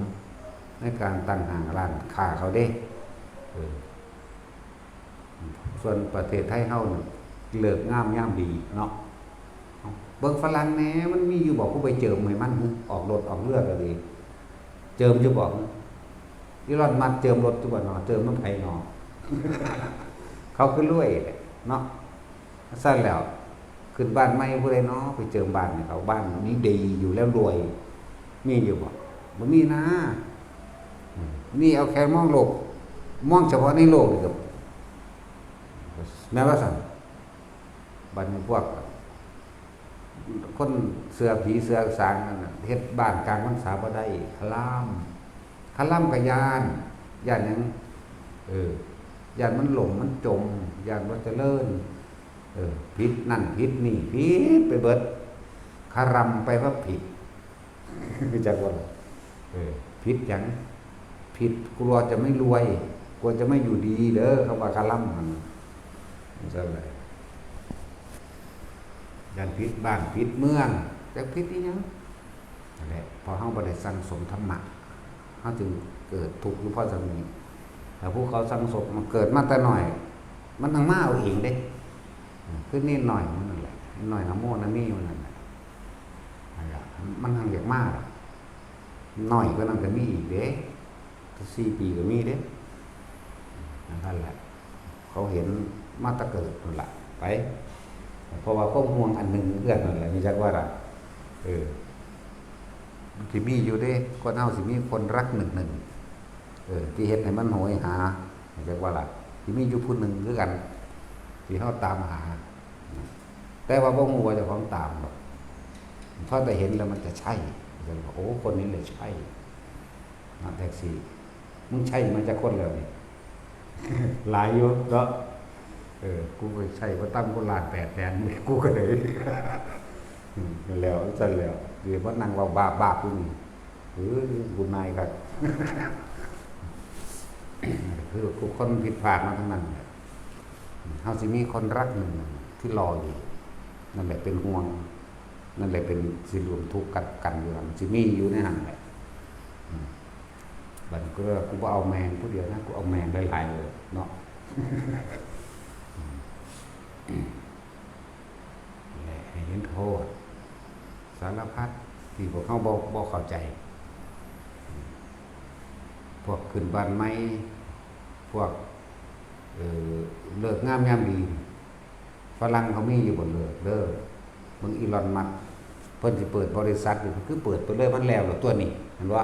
ในการตั้งห้างร้านค้าเขาเด้ เออ ส่วนประเทศไทยเฮานี่ ฤกษ์งามยามดีเนาะ เบิ่งฝรั่งแหน่ มันมีอยู่บ่ผู้ไปเจิมให้มัน ออกรถออกเรือก็ดี เจิมอยู่บ่ อีลอนมัสก์เจิมรถอยู่บ่เนาะ เจิมนำไผเนาะ เขาคือรวยแหละเนาะ ซั่นแล้ว ขึ้นบ้านใหม่ผู้ใดเนาะ ไปเจิมบ้านให้เขา บ้านนี้ดีอยู่แล้วรวย มีอยู่บ่ บ่มีนะ อืม นี่เอาแค่มองโลก มองเฉพาะในโลกนี่ก็ แม่นว่าซั่น บัดนี้พวก คนเชื่อผีเชื่อสางนั่นน่ะ เฮ็ดบ้านกลางพรรษาบ่ได้ คาราม คารามก็ย้าน ย้านหยัง เออ ย้านมันล่มมันจม ย้านบ่เจริญ เออ ผิดนั่นผิดนี่ ผิดไปเบิด คารามไปว่าผิด รู้จักบ่ล่ะ เออ ผิดหยัง ผิดกลัวจะไม่รวย กลัวจะไม่อยู่ดีเด้อ คำว่าคารามหั่น จั่งซั้นแหละ ย้านผิดบ้านผิดเมือง จักผิดอีหยัง นั่นแหละ เพราะเฮาบ่ได้สั่งสมธรรมะ เฮาจึงเกิดทุกข์อยู่เพราะส่ำนี้ แล้วผู้เขาสั่งสม มันเกิดมาแต่น้อย มันต้องมาเอาเองเด้ คือเนนน้อยมันนั่นแหละ เนนน้อยนะโมนะมีมันนั่นแหละ นั่นล่ะ มันหังอยากมาล่ะ น้อยกว่านั้นก็มีอีกเด้ สี่ปีก็มีเด้ นั่นแหละ เขาเห็นมาแต่เกิดนั่นล่ะ ไป เพราะว่าความห่วงอันหนึ่งคือกันนั่นแหละ มีจักว่าล่ะ เออ มันสิมีอยู่เด้ คนเฮาสิมีคนรักหนึ่งหนึ่ง เออ ที่เฮ็ดให้มันโหยหา มีจักว่าล่ะ สิมีอยู่ผู้หนึ่งคือกัน ที่เฮาตามหา แต่ว่าบ่ฮู้ว่าเจ้าของตามดอก พอแต่เห็นแล้วมันจะใช่ จั่งว่า โอ้ คนนี้แหละใช่ นะ แท็กซี่ มึงใช่มาจักคนแล้วนี่ หลายอยู่เนาะ เออ กูก็ใช่บ่ต่ำกว่าล้านแปดแสน กูก็เลย อืม แล้วซั่นแล้ว เดี๋ยวมานั่งเว้าบาปๆอยู่นี่ เออ กูนายคัก คือทุกคนผิดพลาดมาทั้งนั้นแหละ อืม เฮาสิมีคนรักหนึ่งที่รออยู่ นั่นแหละเป็นห่วง นั่นแหละเป็นสิร่วมทุกข์กับกันอยู่ มันสิมีอยู่ในหั้นแหละ อืม บัดนี้ก็เลย กูบ่เอาแม่งผู้เดียวนะ กูเอาแม่งหลายๆเลยเนาะ อืม นี่แหละ ให้เห็นโทษ สารพัดที่พวกเขาบ่ บ่เข้าใจ พวกขึ้นบ้านใหม่ พวก เอ่อ ฤกษ์งามยามดี ฝรั่งเขามีอยู่บ่ฤกษ์เด้อ เบิ่งอีลอนมัสก์ เพิ่นสิเปิดบริษัทนี่ คือเปิดไปเลย มันแล้วแล้วตัวนี้ เห็นบ่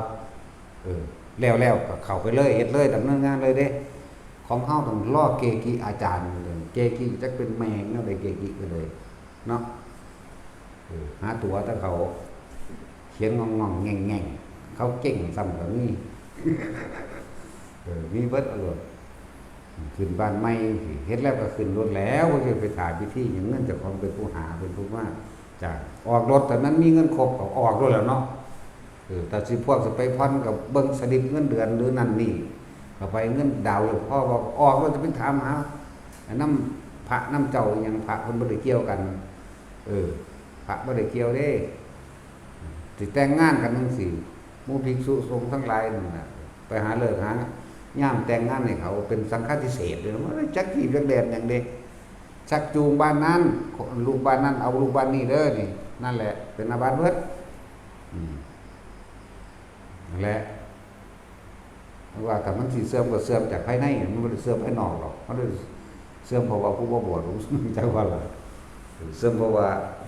เออ แล้วแล้วก็เข้าไปเลย เฮ็ดเลย ดำเนินงานเลยเด้ ของเฮาต้องรอเกจิอาจารย์ เกจิจักเป็นแม่งแนวใด เกจิก็เลย เนาะ เออ หาตั๋วแต่เขา เขียนง่องๆแง่งๆ เขาเก่งซ้ำก็มี เออ มีเบิดเอาโลด ขึ้นบ้านใหม่ เฮ็ดแล้วก็ขึ้นโลดแล้ว บ่ได้ไปถ่ายพิธีหยัง เงินเจ้าของเป็นผู้หา เป็นผู้มาจ้าง ออกรถ แต่มันมีเงินครบก็ออกโลดแล้วเนาะ เออ แต่สิพวกสิไปผ่อนก็เบิ่งสลิปเงินเดือนหรือนั่นนี่ เข้าไปเงินดาวน์ยังพอบ่ ออกแล้วจะไปถามหา อันนำพระนำเจ้าอิหยัง พระเพิ่นบ่ได้เกี่ยวกัน เออ พระบ่ได้เกี่ยวเด้ สิแต่งงานกันจั่งซี้ หมู่ภิกษุสงฆ์ทั้งหลายนั่นน่ะ ไปหาฤกษ์หายามแต่งงานให้เขา เป็นสังฆาทิเศษเลย มันจักที่จักแดนหยังเด้ ชักจูงบ้านนั้น ลูกบ้านนั้น เอาลูกบ้านนี้เด้อนี่ นั่นแหละ เป็นอาบัติเบิด อืม นั่นแหละ เพราะว่าถ้ามันสิเสื่อมก็เสื่อมจากภายใน มันบ่ได้เสื่อมภายนอกหรอก มันได้เสื่อมเพราะว่าผู้บ่บวช จักว่าล่ะ เสื่อมเพราะว่า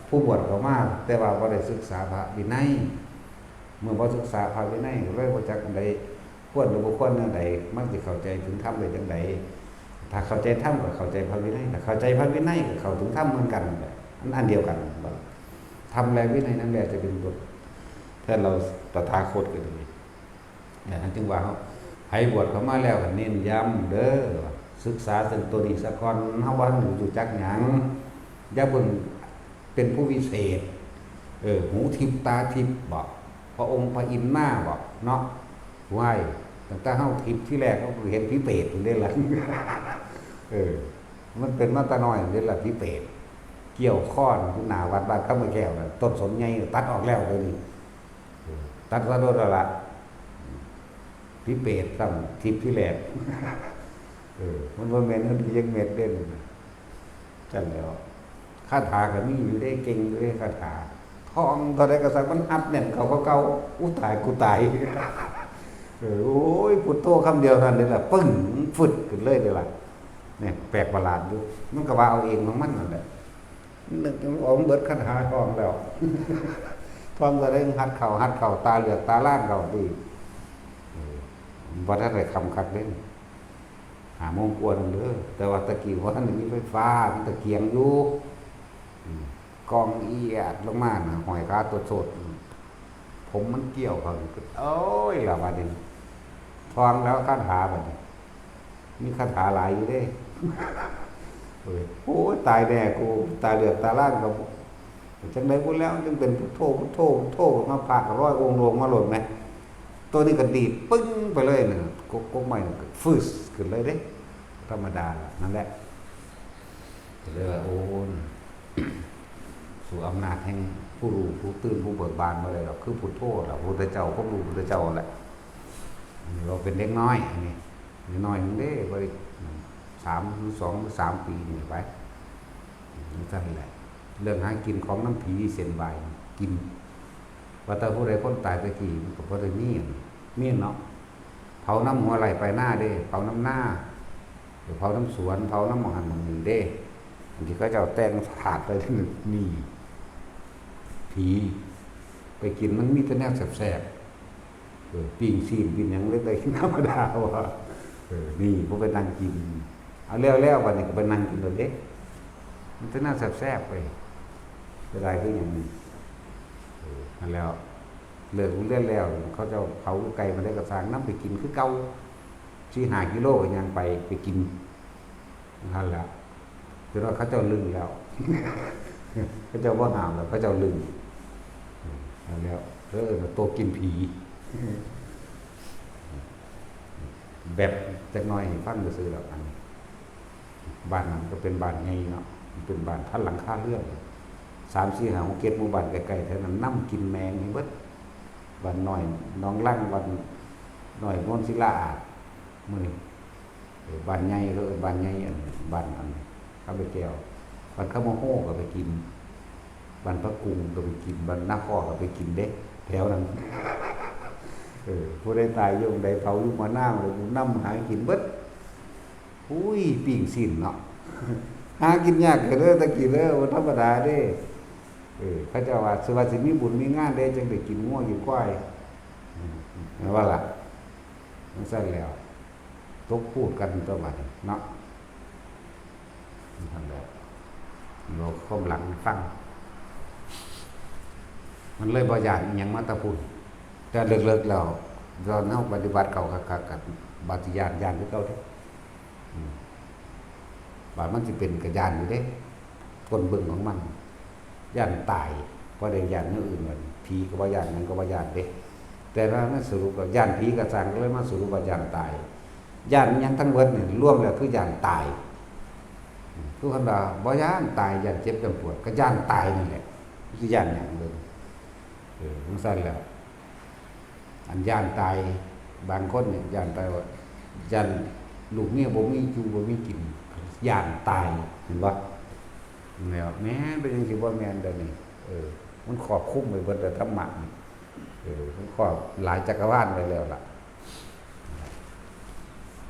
ผู้บวชเข้ามา แต่ว่าบ่ได้ศึกษาพระวินัย เมื่อบ่ศึกษาพระวินัย ก็เลยบ่จักอันใดควรหรือบ่ควรแนวใด มันสิเข้าใจถึงธรรมได้จั่งใด ถ้าเข้าใจธรรมก็เข้าใจพระวินัย ถ้าเข้าใจพระวินัยก็เข้าถึงธรรมเหมือนกัน มันอันเดียวกัน ธรรมและวินัยนั่นแหละจะเป็นบทแทนเราตถาคตก็ดี เนี่ย ท่านจึงว่า ไผบวชเข้ามาแล้วก็เน้นย้ำเด้อ ศึกษาเรื่องตัวนี้ซะก่อน เฮาบ่ทันรู้จักหยัง อย่าเพิ่งเป็นผู้วิเศษ เออ หูทิพย์ตาทิพย์บ่ พระองค์พระอินทร์มาบ่ เนาะ ไหว้ ตั้งแต่เฮาทิพย์ที่แรก เฮาก็เห็นผีเปรตอยู่เด้ล่ะ เออ มันเป็นมาแต่น้อยเด้ล่ะ ผีเปรต เกี่ยวค้อนอยู่หน้าวัดบ้านคำแก้วน่ะ ต้นสนใหญ่ตัดออกแล้วเดี๋ยวนี้ เออ ตัดซะโลดแล้วล่ะ ผีเปรตซ้ำทิพย์ที่แรก เออ มันบ่แม่นเงินเลี้ยงเม็ดเด้นั่นน่ะ จั่งแล้ว คาถาก็มีอยู่เด้ เก่งอยู่เด้ คาถา ท่องเท่าใดก็ซัก มันอัดแน่นเข้า เข้า เข้า อู้ตาย กูตาย เออ โอ้ย พุทโธคำเดียวเท่านั้นเด้ล่ะ ปึ้ง ฟึดขึ้นเลยเด้ล่ะ เนี่ย แปลกประหลาดอยู่ มันก็ว่าเอาเองของมันนั่นแหละ นึกถึงองค์เบิดคาถาท่องแล้ว ท่องก็ได้หัดเข้า หัดเข้า ตาเหลือกตาล้านเข้าติ เออ บ่ทันได้ค่ำคักเด้ ห้าโมงกว่านั่นเด้อ แต่ว่าตะกี้บ่ทันได้มีไฟฟ้า มันตะเกียงอยู่ อืม กองเอียดลงมาน่ะ ห้อยขาโตดๆ อืม ผมมันเกี่ยวเขา โอ้ย ล่ะบัดนี้ ท่องแล้วคาถาบัดนี้ มีคาถาหลายอยู่เด้ เอ้ย โอ้ย ตายแน่กู ตาเหลือกตาล้านก็ จั่งใด๋พุ้นแล้ว จึงเป็นพุทโธ พุทโธ พุทโธ มาพระก็ร้อยองค์ลงมาโลดแหม ตัวนี้ก็ดีดปึ้งไปเลยน่ะ กก กกไม้น่ะก็ฟึสขึ้นเลยเด้ ธรรมดาล่ะ นั่นแหละ ก็เลยว่า โอ้ สู้อำนาจแห่งผู้รู้ ผู้ตื่น ผู้เบิกบานบ่ได้ดอก คือพุทโธล่ะ พุทธเจ้า ความรู้พุทธเจ้าแหละ อันนี้ว่าเป็นเด็กน้อย อันนี้ น้อยๆ นึงเด้ บ่ได้ สาม หรือ สอง หรือ สาม ปีนี่ไป จั่งซั่นแหละ เรื่องหากินของนำผีเส้นไหว้ กิน ว่าแต่ผู้ใดคนตายแต่กี้มันก็บ่ได้มีอันนี้ มีเนาะ เผานำหัวไร่ปลายนาเด้ เผานำนา เผานำสวน เผานำหม่องหั้นหม่องนี่เด้ อันที่เขาเจ้าแต่งถาดไปนี่ ผี ไปกินมันมีแต่แนวแซ่บๆ เออ ปิ้งซี้นปิ้งหยังเล็กๆ ธรรมดาว่า เออ นี่ บ่ไปนั่งกิน เอาแล้วๆ บัดนี้ก็ไปนั่งกินโลดเด้ มันแต่แนวแซ่บๆ เว้ย เสียดายคือหยังนี่ เออ นั่นแล้ว เลิกโรงเรียนแล้ว เขาเจ้าเผาไก่มาได้กระสร้าง นำไปกินคือเก่า สี่ห้ากิโลก็ย่างไป ไปกิน นั่นแหละ จนว่าเขาเจ้าลึงแล้ว เขาเจ้าบ่ห้ามแล้ว เขาเจ้าลึง นั่นแล้ว เออ โตกินผี แบบจักหน่อยให้ฟังซื่อๆ ดอก อันนี้ บ้านนั้นก็เป็นบ้านใหญ่เนาะ มันเป็นบ้านพันหลังคาเรือน สาม สี่ ห้า หก เจ็ด หมู่บ้านใกล้ๆแถวนั้นนำกินแมงให้เบิด บ้านน้อยหนองลัง บ้านน้อยโนนศิลาอาด มื้อนี้ เออ บ้านใหญ่ เขาเอิ้นบ้านใหญ่ อัน บ้านอัน คำแก้ว บ้านคำโฮก็ไปกิน บ้านพระกรุงก็ไปกิน บ้านนาคอก็ไปกินเด้ แถวนั้น เออ ผู้ใดตายอยู่หม้องใด เผาอยู่หม้องน้ำเลย นำหากินเบิด อุ้ย ปิ้งซี้นเนาะ หากินยากเด้อ ตะกี้เด้อ บ่ธรรมดาเด้ เออ เขาเจ้าว่า สิว่าสิมีบุญมีงานเด้ จั่งได้กินงัวกินควาย อืม แม่นบ่ล่ะ จั่งซั้นแล้ว ตกพูดกันตัวบัดนี้เนาะ นั่นแหละ เล่าความหลังให้ฟัง มันเลยบ่ย้านอิหยังมาแต่พู้น แต่เลิกๆแล้ว ตอนเฮาปฏิบัติเข้าคักๆ ก็บ่สิย้าน ย้านคือเก่าเด้ อืม บาดมันสิเป็นก็ย้านอยู่เด้ ก้นเบิ่งของมัน ย้านตาย บ่ได้ย้านแนวอื่น ผีก็บ่ย้าน หยังก็บ่ย้านเด้ แต่ว่ามันสรุปก็ย้านผีก็ซ่าง ก็เลยมาสรุปว่าย้านตาย ย้านหยังทั้งเบิดนี่ รวมแล้วคือย้านตาย อืม คือเพิ่นว่าบ่ย้านตาย ย้านเจ็บย้านปวด ก็ย้านตายนั่นแหละ สิย้านหยังเบิ่ง เออ จั่งซั้นแหละ อันย้านตาย บางคนนี่ย้านตายว่า ย้านลูกเมียบ่มีอยู่บ่มีกิน ย้านตาย เห็นบ่ แล้วแม่นเป็นจั่งซี้ บ่แม่นเด้อนี่ เออ มันครอบคลุมไปเบิดแล้ว ธรรมะนี่ เออ มันครอบหลายจักรวาลไปแล้วล่ะ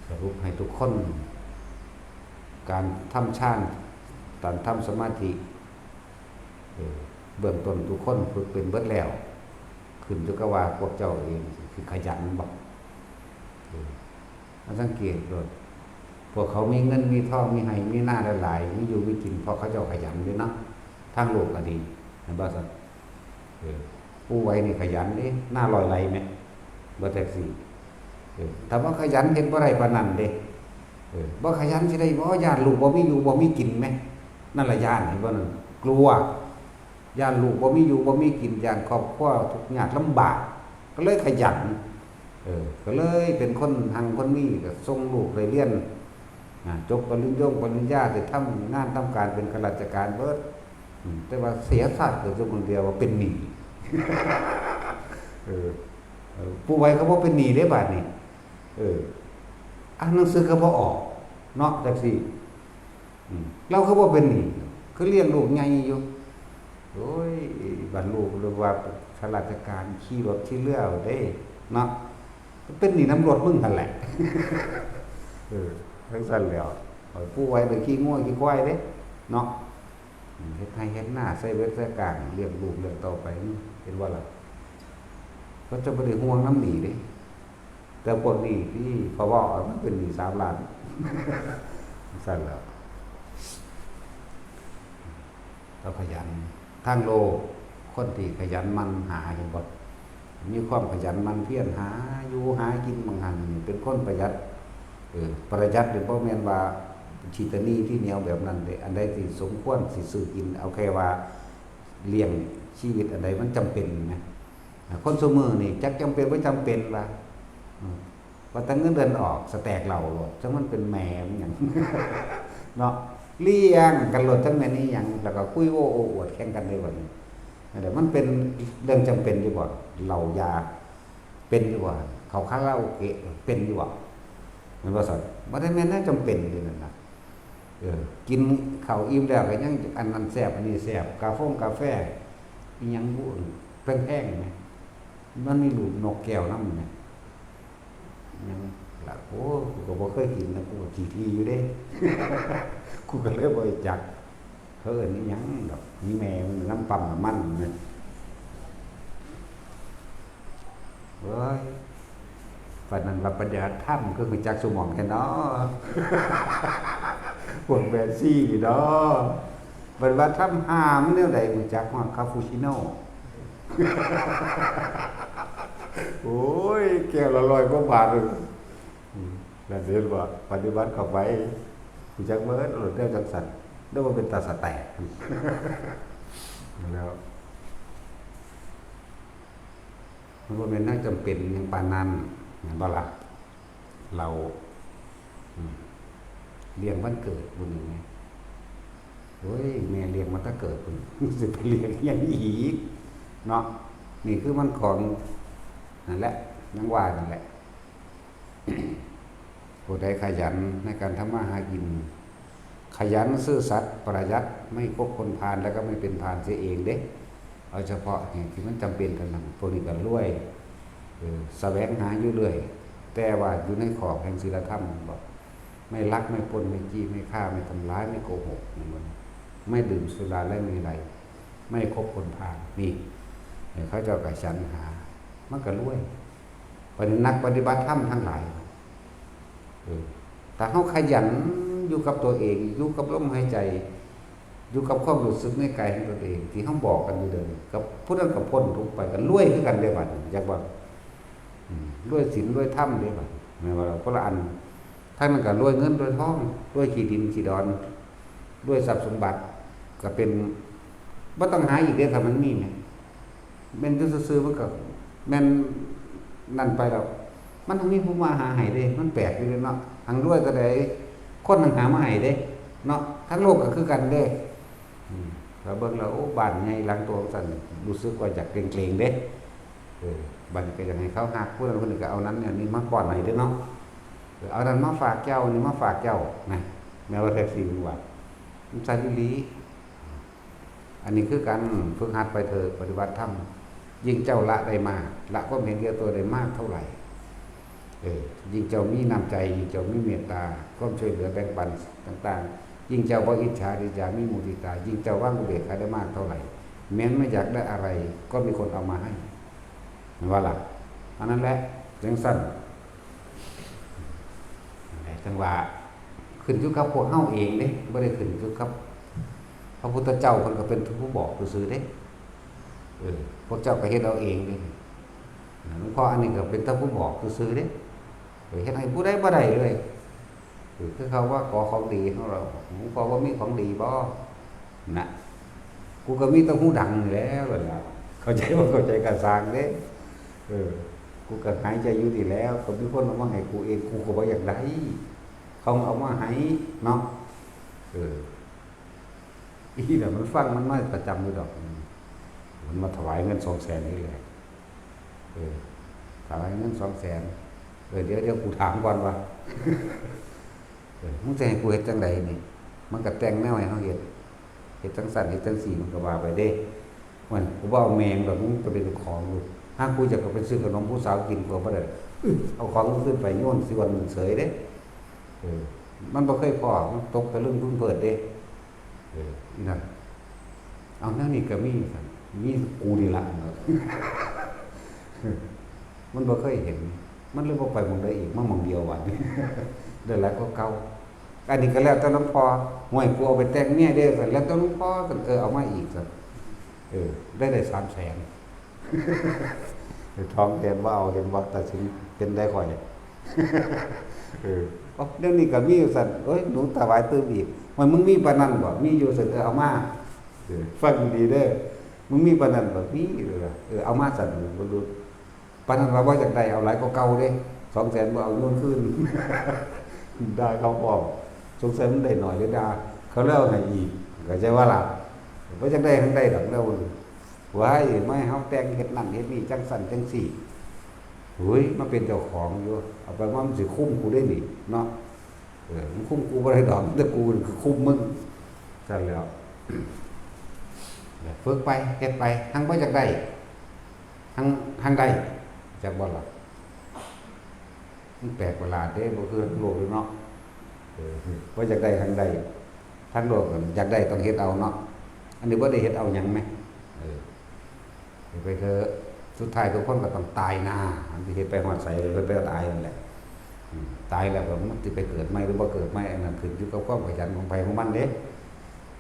สรุปให้ทุกคน การทำฌาน การทำสมาธิ เออ เบื้องต้นทุกคนฝึกเป็นเบิดแล้ว ขึ้นอยู่กับว่าพวกเจ้าเองสิขยันบ่ เออ มาสังเกตโลด พวกเขามีเงินมีทอง มีไร่มีนาหลายๆ มีอยู่มีกิน เพราะเขาเจ้าขยันเด้เนาะ ทางโลกก็ดี เห็นบ่ซั่น เออ ปู่ไหวนี่ขยันเด้ นาร้อยไร่แหม บ่แท็กซี่ เออ ถ้าบ่ขยันเฮ็ดบ่ได้ปานนั้นเด้ เออ บ่ขยันสิได้บ่ ย้านลูกบ่มีอยู่บ่มีกินแหม นั่นล่ะย้าน เห็นบ่นั่น กลัว ย้านลูกบ่มีอยู่บ่มีกิน ย้านครอบครัวทุกข์ยากลำบาก ก็เลยขยัน เออ ก็เลยเป็นคนฮังคนมี ก็ส่งลูกได้เรียน อ่า จบปริญญงปริญญา ได้ทำงานทำการเป็นข้าราชการเบิด อืม แต่ว่าเสียชาติเกิดอยู่คนเดียวว่าเป็นหนี้ เออ เออ ปู่ไหวเขาบ่เป็นหนี้เด้บาดนี้ เออ อ่านหนังสือก็บ่ออก เนาะ จั่งซี้ อืม ลาวคือบ่เป็นหนี้ คือเลี้ยงลูกใหญ่อยู่ โอ้ย บรรลุหรือว่าข้าราชการ ขี่รถขี่เรือเด้ เนาะ เป็นหนี้นำรถมึงหั่นแหละ เออ จั่งซั้นแหล้ว เออ ปู่ไหวไปขี่งัวขี่ควายเด้ เนาะ อืม เฮ็ดไร่เฮ็ดนา ใส่เวทใส่กลาง เลี้ยงลูกเลี้ยงเต้าไป เห็นบ่ล่ะ เขาเจ้าบ่ได้ห่วงนำหนี้เด้ แต่พวกนี้ที่เขาเว้า มันเป็นหนี้สามล้าน จั่งซั้นแหล้ว เขาขยัน ทางโลก คนที่ขยันหมั่นหา เห็นบ่ มีความขยันหมั่นเพียรหาอยู่หากิน บางหั้นเป็นคนประหยัด เออ ประหยัดนี่บ่แม่นว่าขี้ตะหนี่ขี้เหนียวแบบนั้นเด้ อันใดที่สมควรสิซื้อกิน เอาแค่ว่าเลี้ยงชีวิต อันใดมันจำเป็นนะ คนซุมื้อนี่จักจำเป็นบ่จำเป็นว่า อืม ว่าแต่เงินเดือนออก สแต็กเหล้าโลด จั่งมันเป็นแหมมันหยัง เนาะ เลี้ยงกันโลด จั่งแม่นอีหยัง แล้วก็คุยโอ้โอ้อวดแข่งกันเลยบัดนี้ นั่นแหละ มันเป็นเรื่องจำเป็นอยู่บ่ เหล้ายา เป็นอยู่บ่ เข้าคาราโอเกะ เป็นอยู่บ่ แม่นบ่ซั่น บ่ได้แม่นแนวจำเป็นเด้นั่นน่ะ เออ กินข้าวอิ่มแล้วก็ยังอันนั้นแซ่บ อันนี้แซ่บ กาฟงกาแฟ อีหยังบุ แพงๆ แหม มันมีลูกนกแก้วนำแหม หยังล่ะ โอ้ กูก็บ่เคยกินนะ กูก็ขี้ถี่อยู่เด้ กูก็เลยบ่รู้จัก เขาเอิ้นอีหยังดอก มีแม่มันนำปั๊มน้ำมันนะ เว้ย ปานนั้นว่าปฏิบัติธรรมคือรู้จักซุหม่องแท้เนาะ พวกแม่ชีนี่เนาะ ปฏิบัติธรรมหามันแนวใดรู้จักฮอดคาปูชิโน่ โอ้ย แก้วละร้อยกว่าบาทเลย อืม นั่นเห็นบ่ ปฏิบัติเข้าไป รู้จักเบิดโลดแนวจั่งซั้น แล้วบ่เป็นตาสะแตก แล้ว มันบ่แม่นแนวจำเป็นหยังปานนั้น แม่นบ่ล่ะ เหล้า อืม เลี้ยงวันเกิดบุญยังไง โอ้ย แม่เลี้ยงมาตั้งเกิดบุญ สิไปเลี้ยงยังอีก เนาะ นี่คือมันของ นั่นแหละ ยังว่านั่นแหละ ผู้ใดขยันในการทำมาหากิน ขยันซื่อสัตย์ประหยัด ไม่คบคนพาลแล้วก็ไม่เป็นพาลเสียเองเด้ เอาเฉพาะเหตุที่มันจำเป็นเท่านั้น พวกนี้ก็รวย เออ แสวงหาอยู่เรื่อย แต่ว่าอยู่ในขอบแห่งศีลธรรมบอก ไม่ลัก ไม่ปล้น ไม่จี้ ไม่ฆ่า ไม่ทำร้าย ไม่โกหก ไม่ดื่มสุราและเมรัย ไม่คบคนพาล นี่ เขาเจ้าก็สรรหา มันก็รวย บัดนี้นักปฏิบัติธรรมทั้งหลาย เออ ถ้าเฮาขยันอยู่กับตัวเอง อยู่กับลมหายใจ อยู่กับความรู้สึกในกายของตัวเอง ที่เฮาบอกกันอยู่เดี๋ยวนี้ กับผู้นั้นก็พ้นทุกข์ไป ก็รวยคือกันเด้บัดนี้ อยากว่า อืม รวยศีลรวยธรรมเด้บัดนี้ แม่นบ่ล่ะ คนละอัน ทางนั้นก็รวยเงินรวยทอง รวยขี้ดินขี้ดอน รวยทรัพย์สมบัติ ก็เป็น บ่ต้องหาอีกเด้ ถ้ามันมีแหม แม่นอยู่ซื่อๆ มันก็แม่นนั่นไปแล้ว มันต้องมีผู้มาหาให้เด้ มันแปลกอยู่เด้เนาะ หังรวยเท่าใด คนหังหามาให้เด้ เนาะ ทั้งโลกก็คือกันเด้ อืม แล้วเบิ่งแล้ว โอ้ บ้านใหญ่หลังโตจั่งซั้น รู้สึกว่าอยากเกรงๆ เด้ เออ บัดนี้ก็อยากให้เขาฮัก ผู้นั้นผู้นี้ก็เอานั้นเนี่ยนี่มาป้อนให้เด้เนาะ เออ เอานั้นมาฝากเจ้า นี่มาฝากเจ้า นะ แม่นว่าแท็กซี่เพิ่นว่า มันซั่นอีหลี อันนี้คือการฝึกหัดไปเถอะ ปฏิบัติธรรม ยิ่งเจ้าละได้มาก ละความเห็นแก่ตัวได้มากเท่าไหร่ เออ ยิ่งเจ้ามีน้ำใจ ยิ่งเจ้ามีเมตตา ความช่วยเหลือแบ่งปันต่างๆ ยิ่งเจ้าบ่อิจฉาริษยา มีมุทิตา ยิ่งเจ้าวางอุเบกขาได้มากเท่าไหร่ แม้นไม่อยากได้อะไร ก็มีคนเอามาให้ แม่นบ่ล่ะ อันนั้นแหละ จั่งซั้น จั่งว่า ขึ้นอยู่กับพวกเฮาเองเด้ บ่ได้ขึ้นอยู่กับ พระพุทธเจ้าเพิ่นก็เป็นผู้บอกซื่อๆ เด้ เออ พวกเจ้าก็เฮ็ดเอาเองเด้ หลวงพ่ออันนี้ก็เป็นแต่ผู้บอกซื่อๆ เด้ เออ เฮ็ดให้ผู้ใดบ่ได้เลย เออ คือเขาว่าขอของดีของเรา หลวงพ่อว่ามีของดีบ่ นะ กูก็มีแต่หูดังนี่แหล้วล่ะ เข้าใจบ่เข้าใจก็ซ่างเด้ เออ กูก็หายใจอยู่นี่แหล้ว ก็มีคนเอามาให้กูเอง กูก็บ่อยากได้ เขาเอามาให้เนาะ เออ อีนี่แหละมันฟังมันมาประจำอยู่ดอก มันมาถวายเงินสองแสนนี่แหละ เออ ถวายเงินสองแสน เออ เดี๋ยว เดี๋ยวกูถามก่อนว่า เออ มึงจะให้กูเฮ็ดจั่งใดนี่ มันก็แต่งแนวให้เฮาเฮ็ด เฮ็ดจั่งซั้น เฮ็ดจั่งซี้ มันก็ว่าไปเด้ มัน กูบ่เอาแม่งดอก มึงไปเป็นของอยู่ หากกูอยากจะไปซื้อขนมผู้สาวกิน กูบ่ได้ อื้อ เอาของกูขึ้นไปโยนสิวันมันเสยเด้ เออ มันบ่เคยพ้อ มันตกตะลึงพึงเพิดเด้ เออ อีนั่น เอาแนวนี้ก็มีซั่น มีกูนี่ล่ะ มันบ่เคยเห็น มันเลยบ่ไปหม่องใดอีก มาหม่องเดียวบัดนี้ ได้หลายกว่าเก่า อันนี้ก็แล้วแต่หลวงพ่อ ห้วย กูเอาไปแต่งเมียเด้ซั่น แล้วแต่หลวงพ่อซั่น เออ เอามาอีกซั่น เออ ได้ ได้สามแสน สองแสนบ่เอา เห็นบ่ ตัดสินเป็นได้ข่อย เออ เอ้า เดี๋ยวนี้ก็มีอยู่ซั่น เอ้ย หนูถวายตื่มอีก ห้วย มึงมีปานนั้นบ่ มีอยู่ซั่น เออ เอามา เออ ฟังดีๆ เด้อ มึงมีปานนั้นบ่ มี เออ เออ เอามาซั่น บ่รู้ ปานนั้นว่าบ่อยากได้ เอาหลายกว่าเก่าเด้ สองแสน บ่เอา โยนคืน ด่าเขาพร้อม สงสัยมันได้น้อยเลยด่า เขาเลยเอาให้อีก เข้าใจบ่ล่ะ บ่อยากได้ทั้งใดดอก แล้ว ว้าย มาให้เฮาแต่งเฮ็ดนั่นเฮ็ดนี่ จั่งซั้นจั่งซี้ เฮ้ย มาเป็นเจ้าของอยู่ เอาไปว่ามันสิคุมกูได้นี่ เนาะ เออ มันคุมกูบ่ได้ดอก แต่กูคือคุมมึง ซั่นแหล้ว ฝึกไป เฮ็ดไป หังบ่อยากได้ หัง หังได้ จักบ่ล่ะ มันแปลกประหลาดเด้ บ่คือทางโลกเลยเนาะ เออ บ่อยากได้ หังได้ ทางโลกนั่นอยากได้ต้องเฮ็ดเอาเนาะ อันนี้บ่ได้เฮ็ดเอาหยังแหม เออ เฮ็ดไปเถอะ สุดท้ายทุกคนก็ต้องตายหน้า อันที่เฮ็ดไปฮอดไสก็ไปตายนั่นแหละ อืม ตายแล้วก็มันสิไปเกิดใหม่หรือบ่เกิดใหม่ อันนั้นขึ้นอยู่กับความขยันของไผของมันเด้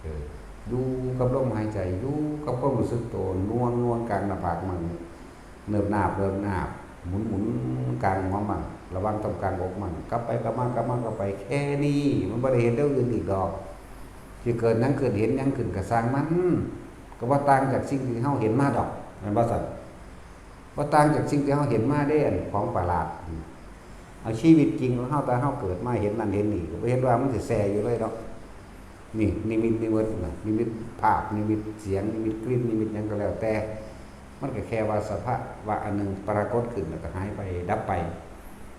เออ อยู่กับลมหายใจ อยู่กับความรู้สึกตัว นวลๆ กลางหน้าผากมัน เนิบนาบ เนิบนาบ หมุนหมุนกลางหัวมัน ระวังตรงกลางอกมัน กลับไปกลับมากลับมากลับไป แค่นี้ มันบ่ได้เฮ็ดแนวอื่นอีกดอก สิเกิดหยังขึ้น เห็นหยังขึ้นก็ซ่างมัน ก็บ่ต่างจากสิ่งที่เฮาเห็นมาดอก แม่นบ่ซั่น? บ่ต่างจากสิ่งที่เฮาเห็นมาเด้ อันของประหลาด เอาชีวิตจริงของเฮา แต่เฮาเกิดมาเห็นนั่นเห็นนี่ ก็บ่เห็นว่ามันสิแซ่อยู่เลยเนาะ นี่นิมิต นิมิตนะ นิมิตภาพ นิมิตเสียง นิมิตกลิ่น นิมิตหยังก็แล้วแต่ มันก็แค่ว่าสภาวะอันหนึ่งปรากฏขึ้นแล้วก็หายไปดับไป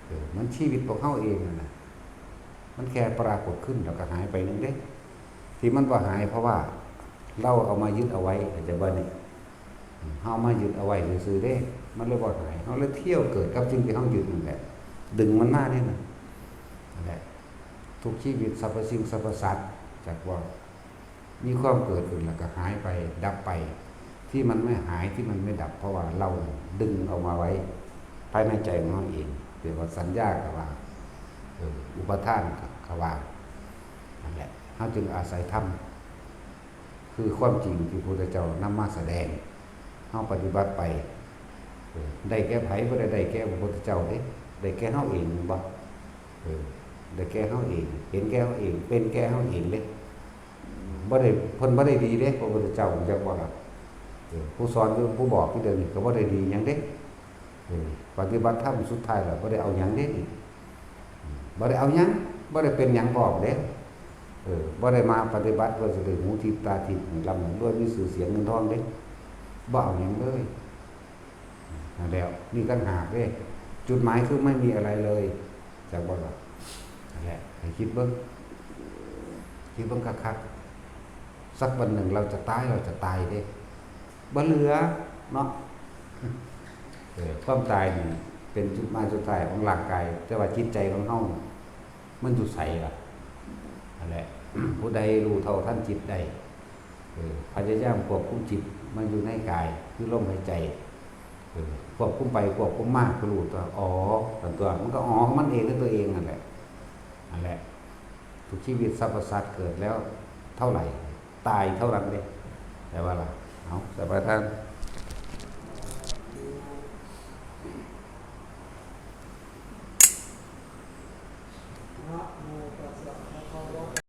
เออ มันชีวิตพวกเฮาเองนั่นน่ะ มันแค่ปรากฏขึ้นแล้วก็หายไปนึงเด้ ที่มันบ่หายเพราะว่าเราเอามายึดเอาไว้ เข้าใจบ่นี่ เฮามายึดเอาไว้ซื่อๆเด้ มันเลยบ่หาย เฮาเลยเที่ยวเกิดกับสิ่งที่เฮายึดนั่นแหละ ดึงมันมาเนี่ยนะ นั่นแหละ ทุกชีวิต สรรพสิ่งสรรพสัตว์ จักว่า มีความเกิดขึ้นแล้วก็หายไป ดับไป ที่มันไม่หาย ที่มันไม่ดับ เพราะว่าเราดึงเอามาไว้ ภายในใจของเราเอง เรียกว่าสัญญาก็ว่า เออ อุปาทานก็ว่า นั่นแหละ เฮาจึงอาศัยธรรม คือความจริงที่พระพุทธเจ้านำมาแสดง เฮาปฏิบัติไป เออ ได้แก่ไผ บ่ได้ได้แก่พระพุทธเจ้าเด้ ได้แก่เฮาเองแม่นบ่ เออ ได้แก่เฮาเอง เห็นแก่เฮาเอง เป็นแก่เฮาเองเด้ บ่ได้ เพิ่นบ่ได้ดีเด้ พระพุทธเจ้า จักบ่ล่ะ เออ ผู้สอนอยู่ ผู้บอกอยู่เดี๋ยวนี้ก็บ่ได้ดีหยังเด้ เออ ปฏิบัติธรรมสุดท้ายแล้วบ่ได้เอาหยังเด้นี่ บ่ได้เอาหยัง บ่ได้เป็นหยังบอกเด้ เออ บ่ได้มาปฏิบัติเพื่อสิได้หูทิพย์ตาทิพย์ ร่ำรวยมีชื่อเสียงเงินทองเด้ บ่เอาหยังเลย นั่นแหละ นี่ต่างหากเด้ จุดหมายคือไม่มีอะไรเลย จักบ่ล่ะ นั่นแหละ ให้คิดเบิ่ง คิดเบิ่งคักๆ สักวันหนึ่งเราจะตาย เราจะตายเด้ บ่เหลือเนาะ เออ ความตายนี่เป็นจุดหมายสุดท้ายของร่างกาย แต่ว่าจิตใจของเฮา มันอยู่ไสล่ะ นั่นแหละ ผู้ใดรู้เท่าทันจิตได้ เออ พยายามควบคุมจิตมันอยู่ในกาย คือลมหายใจ เออ ควบคุมไปควบคุมมา ก็รู้ตัว อ๋อ นั่นตัว มันก็อ๋อของมันเองด้วยตัวเองนั่นแหละ นั่นแหละ ทุกชีวิตสรรพสัตว์เกิดแล้วเท่าไหร่ ตายเท่านั้นเด้ แต่ว่าล่ะ เอา สบายท่าน